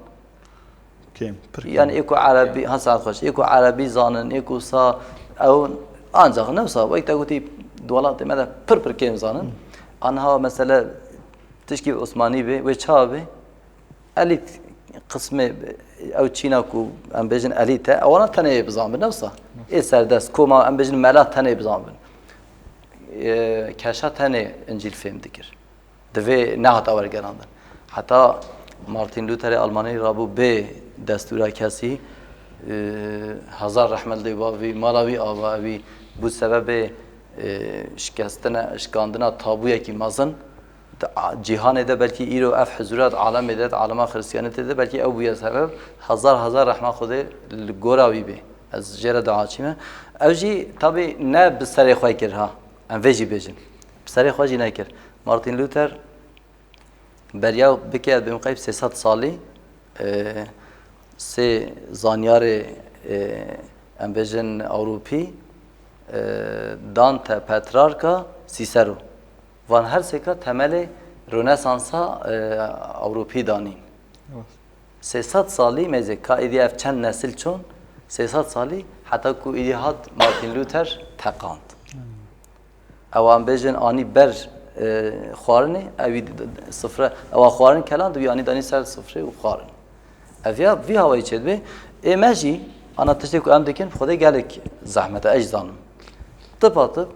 Kêm, pir kêm. Yanî ê ku Erebî, ha saet xweş, ê ku Erebî zanin, ê ku sa ew ancaq ne wisa, wek te gotî di welatê me de pir pir kêm zanin. Hı. Anha mesele tişkî Osmanî bê, wê çawa bê? Elît qismê, ew çîna ku em bêjin elît e, ewana tenê yê bizanbin, ne wisa? Ê serdest, koma em bêjin mela tenê bizanbin. Ê, keşa tenê Încîl fêm dikir. Divê nehata wergerandin. Heta Martin Lutherê Almanî rabû bê destûra kesî, ê, hezar rehmet lê ba vî, mala wî ava wî bû sebebê, ê, şikestine, şikandina tabûyekî mezin. Di a-, cîhanê de belkî îro ev hizûra di alemê de, di alema Xiristiyanîtê de belkî ew bûye sebeb, hezar hezar rehma Xwedê li gora wî bê. Ez jê re dua çî me. Ew jî tabî ne bi serê xwe kir ha. Em vê jî bêjin. Bi serê xwe jî nekir. Martin Luther beriya bike ez bêm qeyb sê sed salî, e, sê zanyarê, e, em bêjin Ewropî, e, Dante, Petrarka, Cicero. Van her sêka temelê Rönesansa, e, Ewropî danîn. Evet. Sê sed salî mêze ka êdî ev çend nesil çûn, sê sed salî heta ku êdî hat Martin Luther teqand. Hmm. Ew em bêjin anî ber, e, xwarinê, ewî d-, d-, sifre, ewa xwarin kelan dibî anî danî ser sifrê û xwarin. Ev ya vî hawayî çêdibê, ê me jî ana tiştê ku em dikin, Xwedê gelek zehmet e, ez jî zanim. Tipa tip,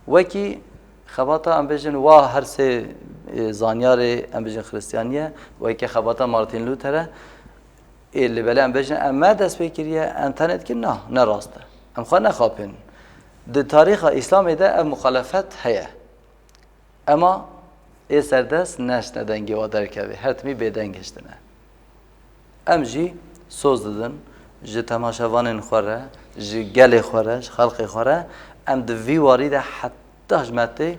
wekî xebata em bêjin wa her sê, e, zanyarê em bêjin Xiristiyaniye, weke xebata Martin Luther e, ê li belê em bêjin em me dest pê kiriye, em tenê dikin, na, ne rast e. Em xwe nexapên. Di tarîxa Îslamê de ev muxalefet heye. Ema ê serdest neştine dengê wa derkevê, her timî bêdeng hiştine. Em jî soz didin ji temaşevanên xwe re, ji gelê xwe re, ji xelqê xwe re. Em di vî warî de heta ji me tê,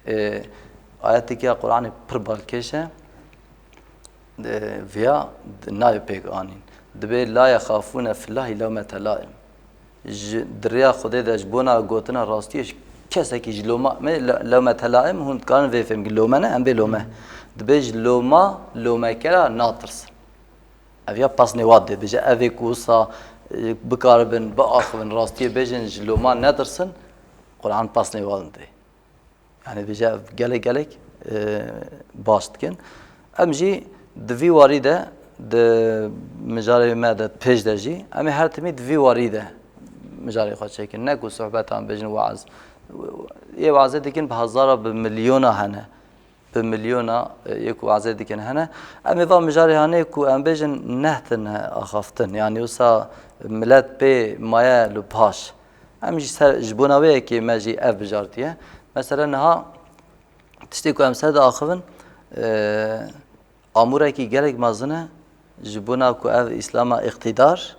e, ayeteke ya Qur'anê pir balkêş e. E, viya d-, nayê pêk anîn. Dibê la yexafûne fillahî lewmete laim. Ji, di rêya Xwedê de ji bona gotina rastiyê ji kesekî ji loma, me le-, lewmete laim, hûn dikarin vê fêm bikin. Lome ne, em bê lome. Dibê ji loma, lomekera natirsin. Ev ya pesnê wa dê bêje, evê ku wisa, e, bikaribin, biaxivin, rastiyê bêjin, ji loma netirsin, Quran pesnê wa dê. Yani bêje ev gelek gelek, e, baş dikin. Em jî di vî warî de, di mijarê me de pêş de jî, em ê her timî di vî warî de mijarê xwe çêkin. Ne ku sohbetan bêjin, waaz. Yê waazê dikin bi hezara, bi milyona hene. Bi milyona, e, yê ku waazê dikin hene. Em ê va mijarê hanê ku em bêjin neh tine axaftin. Yani wisa milet pê maye li paş. Em jî ser, ji bona wê yekê me jî ev bijartiye. Mesela niha tiştê ku em ser diaxivin, e, amûrekî gelek mezin e, ji bona ku ev Îslama îqtîdar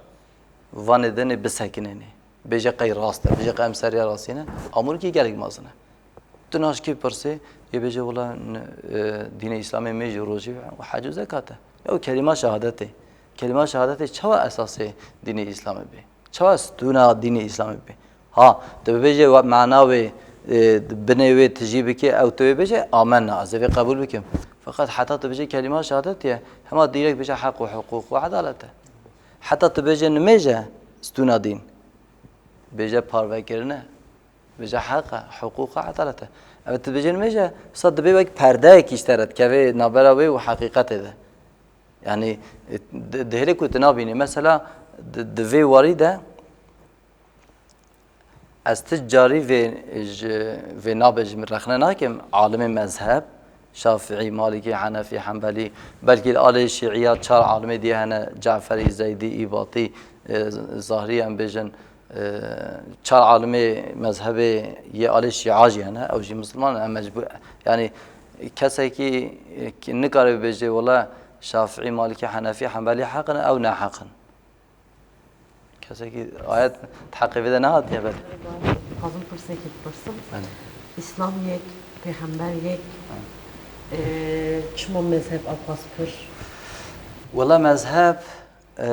vanê dinê bisekinênê. Bêje qey rast e, bêje qey em ser rêya rastî ne, amûrekî gelek mezin e. Tu niha ji kê pirsê, yê bêje wela n-, e, dînê Îslamê mêj û rojî û hec û zekat e. Ew kelîma şehadetê. Kelîma şehadetê çawa esasê dînê Îslamê bê? Çawa stûna dînê Îslamê bê? Ha, tu bibêje we mana wê, e, binê wê tijî bikê, ew tu wê bêje, amenna, ez ê vê qebûl bikim. Feqet heta tu bêje kelîma şehadet ye, hema direk bêje heq û hiqûq û edalet e. Heta tu bêje nimêj e stûna dîn. Bêje parvekirine. Bêje heq e, hiqûq e, edalet e. Ev tu bêje nimêj e, wisa dibê wek perdeyekî ji te re dikeve navbera wê û heqîqetê de. Yani, e, di, di hêlê ku tu nabînî. Mesela, di, di vê warî de ez ti carî vê, ji, vê nabêjim, rexne nakim, alimê mezheb, Şafîî, Malîkî, Henefî, Hembelî, belkî li alê Şîiya çar alimê diye hene, Caferî, Zeydî, Îbatî, e, Zahrî em bêjin, e, çar alimê mezhebê yê alê Şîa jî hene, ew jî misilman in, em mecbûr, yani kesekî, e, ki nikare bibêje, wela Şafîî, Malîkî, Henefî, Hembelî heq in, ew ne heq in. Kesekî ayet di heqê vê de nehatiye belê. Dixwazim pirsekî bipirsim. Belê. Îslam yek, pêxember yek, Ha. e, çima mezheb ewqas pir? Wela mezheb, e,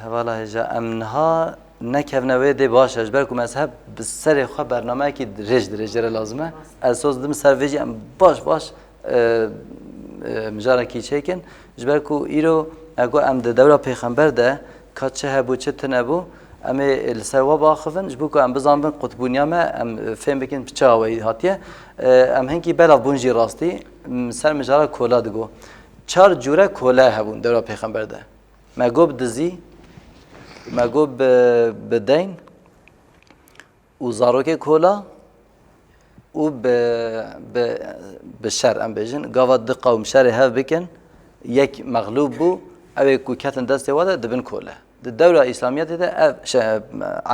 hevala hêja em niha nekevne wê dê baş e. Ji ber ku mezheb bi serê xwe bernameyekî dirêj dirêj jê re lazim e. Ez soz didim ser vê jî em baş baş e, e, mijarekî çêkin. Ji ber ku îro, e, ku em di dewra pêxember de ka çi hebû, çi tune bû, em ê li ser we biaxivin, ji bo ku em bizanbin qutbûniya me, em, e, fêm bikin bi çi awayî hatiye. E, em hinkî belav bûn jî rastî, m, ser mijara kola digo. Çar cûre kole hebûn dewra pêxember de. Me got bi dizî, me got bi, bi deyn, û zarokê kola û bi, bi, bi şer, em bêjin, gava du qewm şerê hev bikin, yek mexlûb bû, ew ê ku ketin destê we de dibin kole. Di dewra Îslamiyetê de ev, şe-,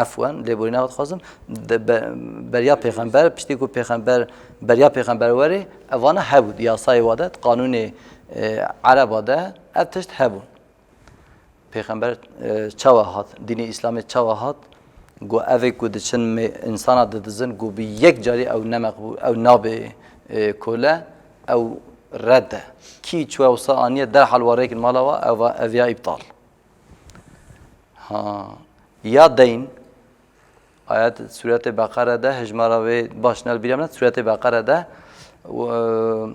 efwen, lêborîna xwe dixwazim, di be-, beriya pêxember, piştî ku pêxember, beriya pêxember werê, evana hebû, di yasayê we de, di qanûnê, e, Ereba de ev tişt hebûn. Pêxember, e, çawa hat? Dînê Îslamê çawa hat? Got, evê ku diçin mê-, însana didizin, got, bi yek carî ew ne meqbûl, ew nabê, e, kole, ew red e. Kî çûye wisa aniye, derhal warêkin mala wa, ev, ev ya îptal. Ha, ya deyn, ayet Sûretê Beqere de, hejmara wê baş ne li bîra min e, Sûretê Beqere de, we,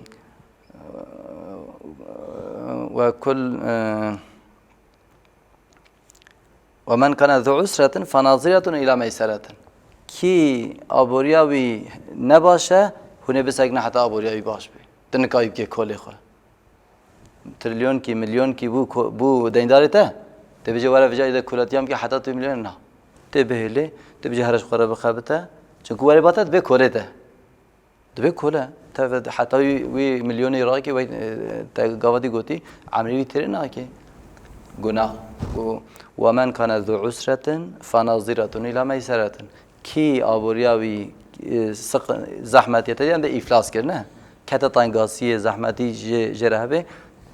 we kul, e, "Ve men kane zu usretin fe naziretun ila meyseretin." Kî aboriya wî ne baş e, hûn ê bisekine heta aboriya wî baş be. Tu nikayî bike kolê xwe. Trilyonkî, milyonkî bû ko-, bû deyndarê te. Tê bêje were vêca de kolatiya min bike heta tu milyon na. Tê bihêlê, tê bêje here ji xwe re bixebite. Çunku were ba te dibe kolê te. Dibe kole. Te ve heta wî, wî milyonê rakê, wê, e, te gava dî gotî, emrê wî têrê nake. Gunah. Û, "Ve men kane zu usretin fe naziretun ila meyseretin." Kî aboriya wî, e, siq-, zehmetiyete, yan de îflas kir, ne? kete tengasiyê, zehmetî jê, jê re hebe,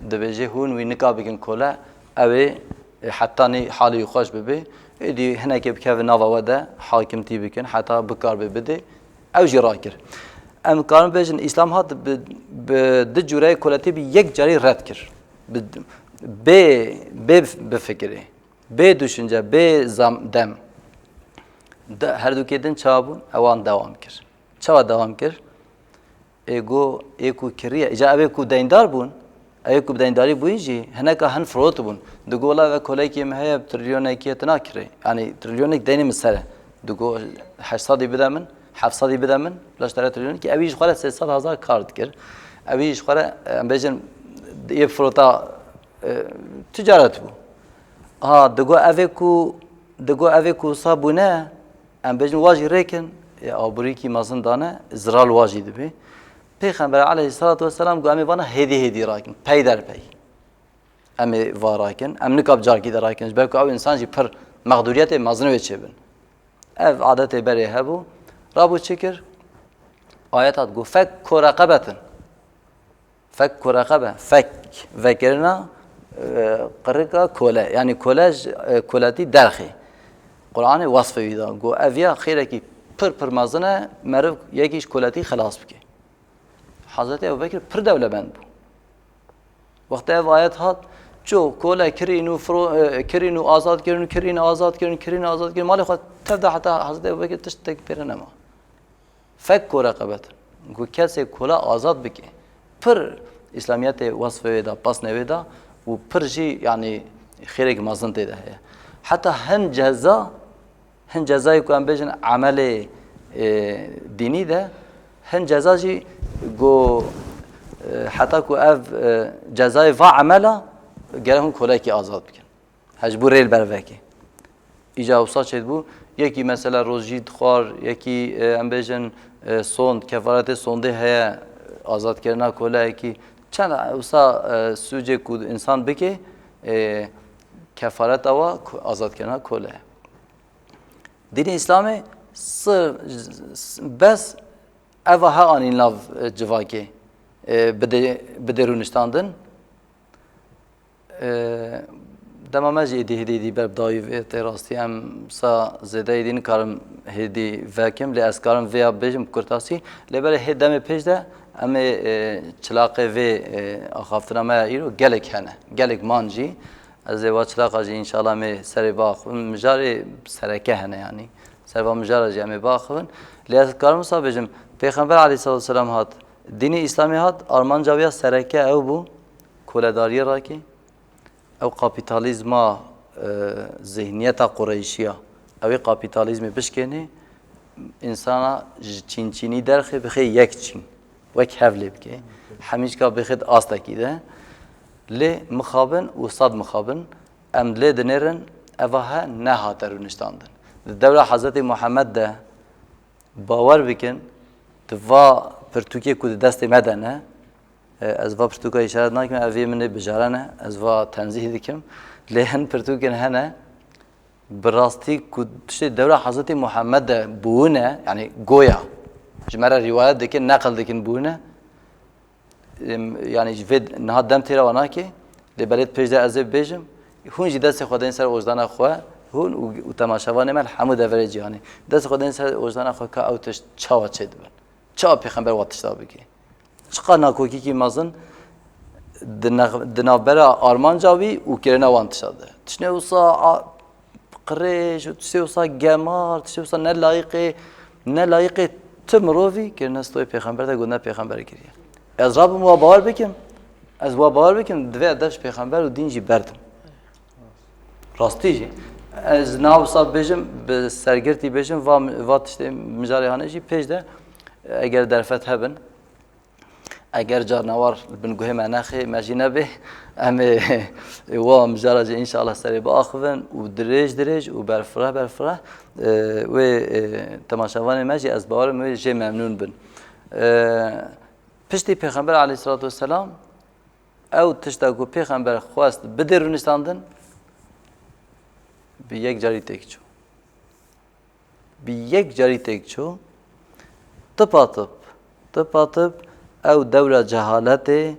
dibêje hûn wî nika bikin kole, ew ê, e, hetanî halê wî xweş bibe, êdî hinekê bikeve nava we de, hakimtî bikin, heta bikaribe bidê, ew jî rakir. Em karin bêjin, Îslam hat bi, bi du cûreyê koletî bi yek carî red kir. Bi, bê, bê bifikirê, bê duşince, bê zam-, dem. De, her dukê din çawa bûn? Ewan dewam kir. Çawa dewam kir? Ê go, ê ku kiriye, îca ew ê ku deyndar bûn, ew ê ku bi deyndarî bûyî jî, hineka hin firot bûn. Digo, wela ve kolekê min heye, trilyonekê tina kirê. Yanî, trilyonek deynê min ser e. Digo, heşt sedî bide min, heft sedî bide min, bila ji te re trilyonekê. Ew jî ji xwe re sê sed hezar kar dikir. Ew jî ji xwe re, em bêjin, yê firota, e, ticaret bû. Ha, digo, ev ê ku, digo, ev ê ku wisa bûne, em bêjin, wa jî rêkin, ê, aborîkî mezin dane, ziral wa jî dibê. Pêxember aleyhissalatu vesselam got, em ê vana hêdî hêdî rakin, pey der pey. Em ê va rakin, em nika bi carkî de rakin, ji ber ku ew însan jî pir mexdûriyetê mezin wê çêbin. Ev adetê berê hebû, rabû çi kir? Ayet hat got, fek ku reqebetin. Fek ku reqebe, fek vekirina, e, qirika kole. Yanî kole ji, e, koletî derxê. Qur'anê wesfê wî da. Got, ev ya xêrekî pir pir mezin e, meriv yekî ji koletî xelas bike. Hazretî Ebu Bekir pir dewlemend bû. Wextê ev ayet hat, ço kole kirîn û firo-, e, kirîn û azad kirin û kirîn azad kirin, kirîn azad kirin. Malê xwe tev da heta Hazretî Ebu Bekir tiştek pê re nema. Fek ku reqebet. Ku kesê kola azad bike. Pir Îslamiyetê wesfê wê da, pesnê wê da û pir jî, yanî, xêrek mezin tê de heye. Heta hin ceza, hin cezayê ku em bêjin emelê, e, dînî de, hin ceza jî ku, e, heta ku ev, e, cezayê va emela, gerek hûn kolekî azad bikin. He, ji bo rê li ber vekê. Îca wisa çêdibû, yekî mesela rojî dixwar, yekî, e, em bêjin, e, sond, kefaretê sondê heye, azadkirina koleyekî. Çend wisa, e, sûcê ku însan bike, e, kefareta wa ku-, azadkirina kole. Dînê Îslamê si-, s-, bes eva he anîn nav, e, civakê, e, bide, bide rûniştandin. E, dema me jî êdî hêdî hêdî ber bi dawî vê tê rastî em sa zêde êdî nikarim hêdî vekim, lê ez karim vêya bêjim bi kurtasî. Lê belê hê demê pêş de em ê, e, çilaqê vê, e, axaftina me ya îro gelek hene. Gelek man jî. Ez ê va çilaqa jî înşallah em ê serê biaxivin. Mijarê sereke hene yanî. Ser va mijara jî em ê biaxivin. Lê ez karim wisa bêjim, Pêxember aleyhissalatu vesselam hat, dînê Îslamê hat, armanca wê ya sereke ew bû, koledariyê rakê. Ew kapîtalîzma, e, zihniyeta Qureyşiya, ew ê kapîtalîzmê bişkênê, însana ji çînçînî derxê bixê yek çîn, wek hev lê bike. Hemîçka bixê di astekî de. Lê mixabin û sed mixabin, em lê dinêrin, eva he nehate rûniştandin. Di dewra Hezretê Muhammed de, bawer bikin, di va pirtûkê ku di destê me de ne, e, ez va pirtûka îşaret nakim, ev ê min ê bijara ne, ez va tenzîh dikim. Lê hin pirtûkên hene, bi rastî ku tiştê dewra Hezretî Muhammed de bûne, yanî goya, ji me re rîwayet dikin, neqil dikin bûne, em, yanî ji vê niha dem têra wan nake, lê belê pêş de ez ê bibêjim, hûn jî destê xwe deyin ser ojdana xwe, hûn û, û temaşevanê me li hemû deverê cîhanê, destê xwe deyin ser ojdana xwe ka ew tişt çawa çêdibin? Çawa Pêxember wa tişta bike? Çiqa nakokîkî mezin di nex-, di navbera armanca wî û kirina wan tişta de? Tiştê wisa a, qirêj û tiştê wisa gemar, tiştê wisa ne layiqê, ne layiqê ti mirovî kirine stoyê pêxember de, gotine pêxember kiriye. Ez rabim wa bawer bikim, ez wa bawer bikim, divê ez dev ji pêxember û dîn jî berdim. Rastî jî. Ez niha wisa bêjim, bi sergirtî bêjim, va, va tiştê mijarê hane jî pêş de, eger derfet hebin, eger carna war li bin guhê me nexê, me jî nebê, em ê wa mijara jî înşallah serê biaxivin û dirêj dirêj û berfireh berfireh, e, wê, e, temaşevanê me jî ez bawerim wê jê memnûn bin. E, piştî Pêxember aleyhisselatu vesselam ew tişta ku Pêxember xwest bidê rûniştandin, bi yek carî têk çû. Bi yek carî têk çû, tipatip, tipatip Ew dewra cehaletê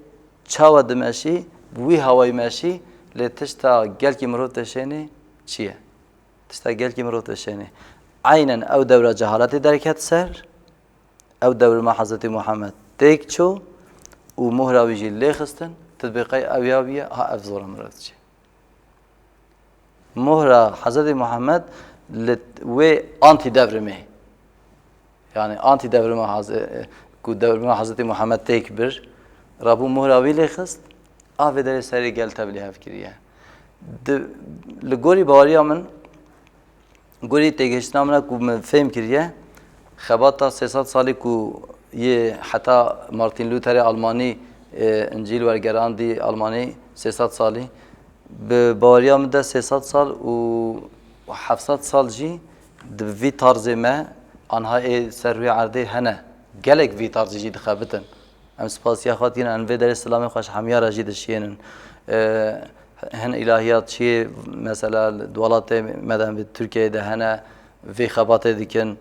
çawa dimeşî, bi wî hawayî meşî, lê tişta gelkî mirov têşênê çi ye? Tişta gelkî mirov têşênê. Eynen ew dewra cehaletê derket ser, ew dewrima Hezretî Muhammed têk çû û mohra wî jî lê xistin, tu dibê qey ew ya wî ye, ha ev zora mirov diçe. Mohra Hezretî Muhammed li wê antî devrimê, yani antî devrima Heze-, ku devrima Hezretî Muhammed têk bir, rabû mohra wî lê xist, a vê derê serê gel tevlîhev kiriye. Di, li gorî baweriya min, gorî têgihiştina min a ku min fêm kiriye, xebata sê sed salî ku yê heta Martin Lutherê Almanî, e, Încîl wergerandî Almanî sê sed salî, bi baweriya min de sê sed sal û heft sed sal jî di vî tarzê me anha ê ser rûyê erdê hene. Gelek vî tarzê jî dixebitin. Em spasiya xwe dikin, em vê derê silamê xwe ji hemiya re jî dişiyênin. E, hin îlahiyatçiyê, mesela, di welatê me de, em vê Tirkiyeyê de hene, vê xebatê dikin.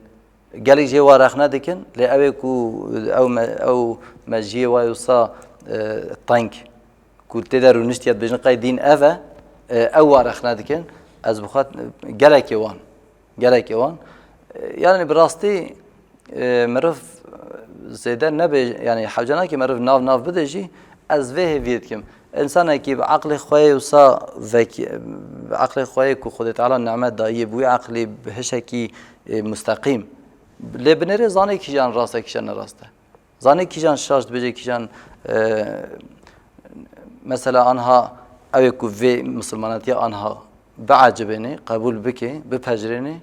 Gelek jê wa rexne dikin, lê ew ê ku ew me-, ew mejiyê wa wisa, e, teng, ku tê de rûniştiye dibêjin qey dîn ev e, e, ew wa rexne dikin. Ez bi xwe gelekê wan, gelekê wan. E, yani bi rastî, e, mirov zêde nebê, yani hewce nake mirov nav nav bide jî, ez vê hêviyê dikim. Însanekî bi eqlê xwe yê wisa vekî, bi eqlê xwe yê ku Xwedê Teala nimet dayî, bi wî eqlî bi hişekî, e, musteqîm lê binêrê, zanê kîjan rast e, kîjan ne rast e. Zanê kîjan şaş dibêje, kîjan, e, mesela anha ew ê ku vê misilmanetiya anha biecibênê, qebûl bike, bipejirênê,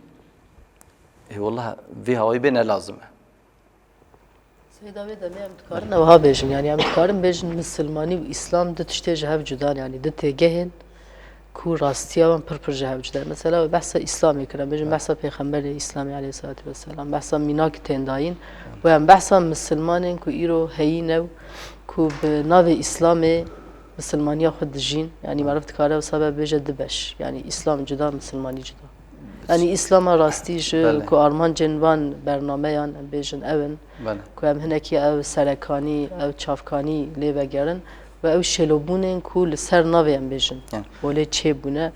ê wallah vê hawayî bê ne lazim e. Seyda, vê demê em dikarin ew ha bêjin, yani em dikarin bêjin misilmanî û îslam du tiştê ji hev cuda ne, yani du têgehên ku rastiya wan pir pir ji hev cuda ye. Mesela we behsa îslamê kir, em bêjin behsa pêxemberê îslamê aleyhissalatu vesselam, behsa mînak têndayîn, we em behsa misilmanên ku îro heyî ne û ku bi navê îslamê misilmaniya xwe dijîn, yani meriv dikare wisa be bêje du beş, yani îslam cuda, misilmanî cuda. Yani îslama rastî ji Belê. ku armancên van bernameyan em bêjin ew in, Belê. ku em hinekî ew serekanî, ew çavkanî lê vegerin ve ew şêlobûnên ku li ser navê em bêjin. Yan. Holê çêbûne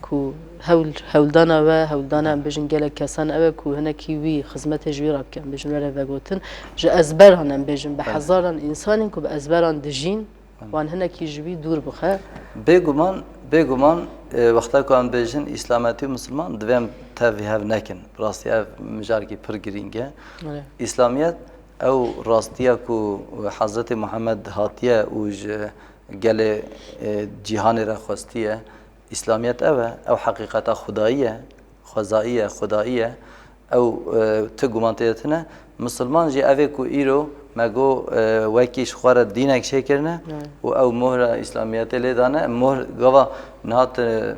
ku hewl, hewldana we, hewldana em bêjin gelek kesan ew e ku hinekî wî xizmetê ji wî re bike, em bêjin were vegotin. Ji ezberan em bêjin, bi Belê. hezaran însanên ku bi ezberan dijîn, Wan hinekî ji wî dûr bixe. Bêguman, bêguman, e, wexta ku em bêjin îslametî û misilman, divê em tev hev nekin. Bi rastî ev mijarekî pir girîng e. Evet. Îslamiyet ew rastiya ku Hezretê Muhammed hatiye û ji gelê, e, cîhanê re xwestiye, Îslamiyet ev e, ew heqîqeta xwedayî ye, xwezayî ye, xwedayî ye. Ew, e, ti guman tê de tune. Misilman jî ev ê ku îro me got, e, wekî ji xwe re dînek çêkirine Evet. û ew mohra Îslamiyetê lê dane. Mohr gava niha ti,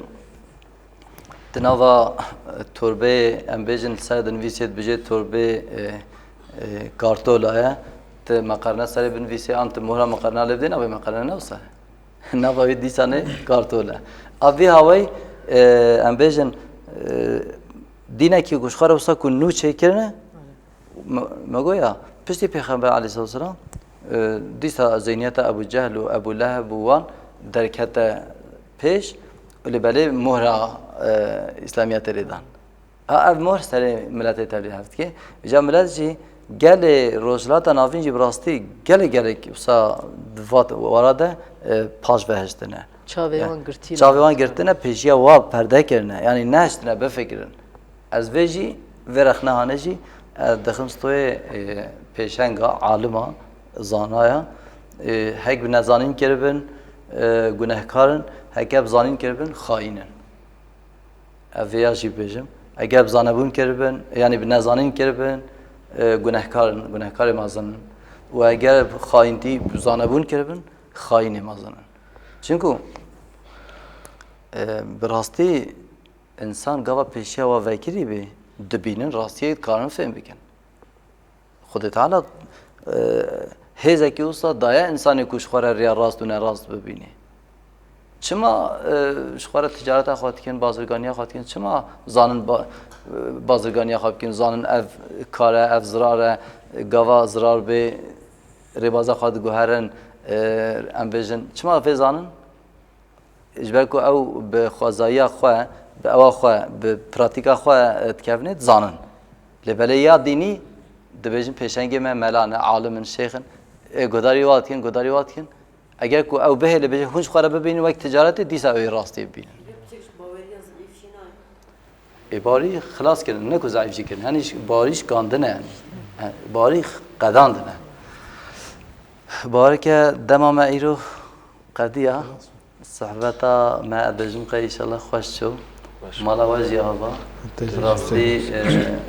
ti nava, e, torbeyê, em bêjin li ser dinivîsê dibêje torbeyê, e, e, kartola ye. Ti meqerne serê binivîsê an ti mohra meqerna lê bidê, navê meqerne ne wisa ye. Nava wî dîsa ne kartol e. A vî hawayî, e, em bêjin, e, dînekî ku ji xwe re wisa ku nû çêkirine, me, me goya, piştî Pêxember aleyhisselatu vesselam, e, dîsa zihniyeta Ebu Cehl û Ebu Leheb û wan derkete pêş, û lê belê mohra, e, Îslamiyetê lê dan. A ev mohr serê miletê tevlî hev dike. Îca milet jî gelê Rojhilata Navîn jî bi rastî gelek gelek wisa di vat wara de, e, paş ve hiştine. Çavê Ya, wan girtîne. Çavê wan girtine, pêşiya wa perde kirine. Yanî nehiştine bifikirin. Ez vê jî vê rexnehanê jî ez dixim stoyê, e, pêşenga, alima, zanaya. E, hek bi nezanîn kiribin, e, gunehkar in, heke bi zanîn kiribin, xayîn in. Ev vêya jî bêjim. Eger bi zanebûn kiribin, yanî bi nezanîn kiribin, e, gunehkar in, gunehkarê mezin in. Û eger bi xayîntî bi zanebûn kiribin, xayînê mezin in. Çinku, e, bi rastî însan gava pêşiya wa vekirî bî, dibînin, rastiyê dikarin fêm bikin. Xwedê Teala, e, hêzekî wisa daye însanê ku ji xwe re riya rast û nerast bibînî. Çima, e, ji xwe re ticareta xwe dikin, bazirganiya xwe dikin? Çima zanin ba-, e, bazirganiya xwe bikin, zanin ev kar e, ev zirar e, gava zirar bê, rêbaza xwe diguherin, e, em bêjin, çima vê zanin? Ji ber ku ew bi xwezayiya xwe, bi ewa xwe, bi pratîka xwe, e, dikevine, dizanin. Lê belê ya dînî, dibêjin pêşengê me mela ne, alim in, şêx in. Ê, guhdarî wa dikin, guhdarî wa dikin. Eger ku ew bihêle bêje, hûn ji xwe re bibînin wek ticaretê, dîsa ew ê rastiyê bibînin. Ê, barî xilas kirin, ne ku zeîf jî kirin. Henî jî barî şikandine, yanî. He, barî qedandine. Bareke dema me îro qediya. Sohbeta me, ez dibêjim qey înşallah xweş çû. Xweş. Mala we jî ava. Teşekkür Rastî, ederim.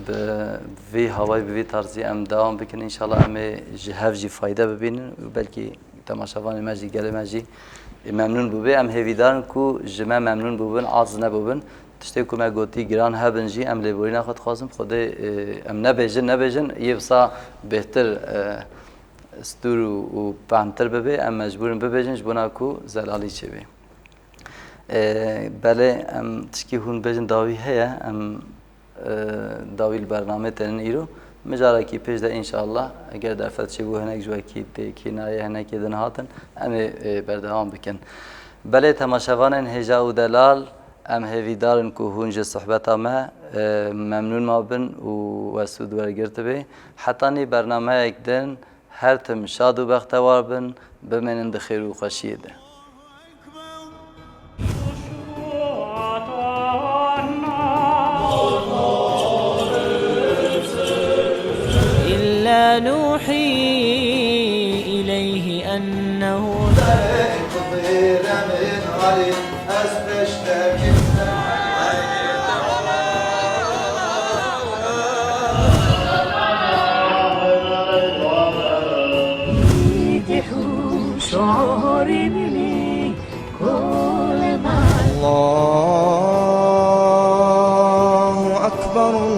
E, bi vî hawayî, bi vî tarzî em dewam bikin. Înşallah em ê ji hev jî fayde bibînin û belkî temaşevanê me jî, gelê me jî, e, memnûn bûbe. Em hêvîdar in ku ji me memnûn bûbin, aciz nebûbin. Tiştê ku me gotî giran hebin jî, em lêborîna xwe dixwazin. Xwedê, e, em nebêjin, nebêjin, yê wisa bêhtir, e, stûr û, û fehntir bibe, em mecbûr in bibêjin ji bona ku zelalî çêbe. E, belê, em tişkî hûn bêjin dawî heye, em, e, dawî li bernamê tênin îro. Mijarekî pêş de înşallah, eger derfet çêbû, hinek ji wekî têkî nayê, hinekê din hatin, em ê, e, berdewam bikin. Belê temaşevanên hêja û delal, em hêvîdar in ku hûn ji sohbeta me, e, memnûn mabin û we sûd wergirtibê. Hetanî bernameyek din, her tim şad û bextewar bin, bimênin di xêr û xweşiyê de. إلا نوحي إليه أنه الله أكبر،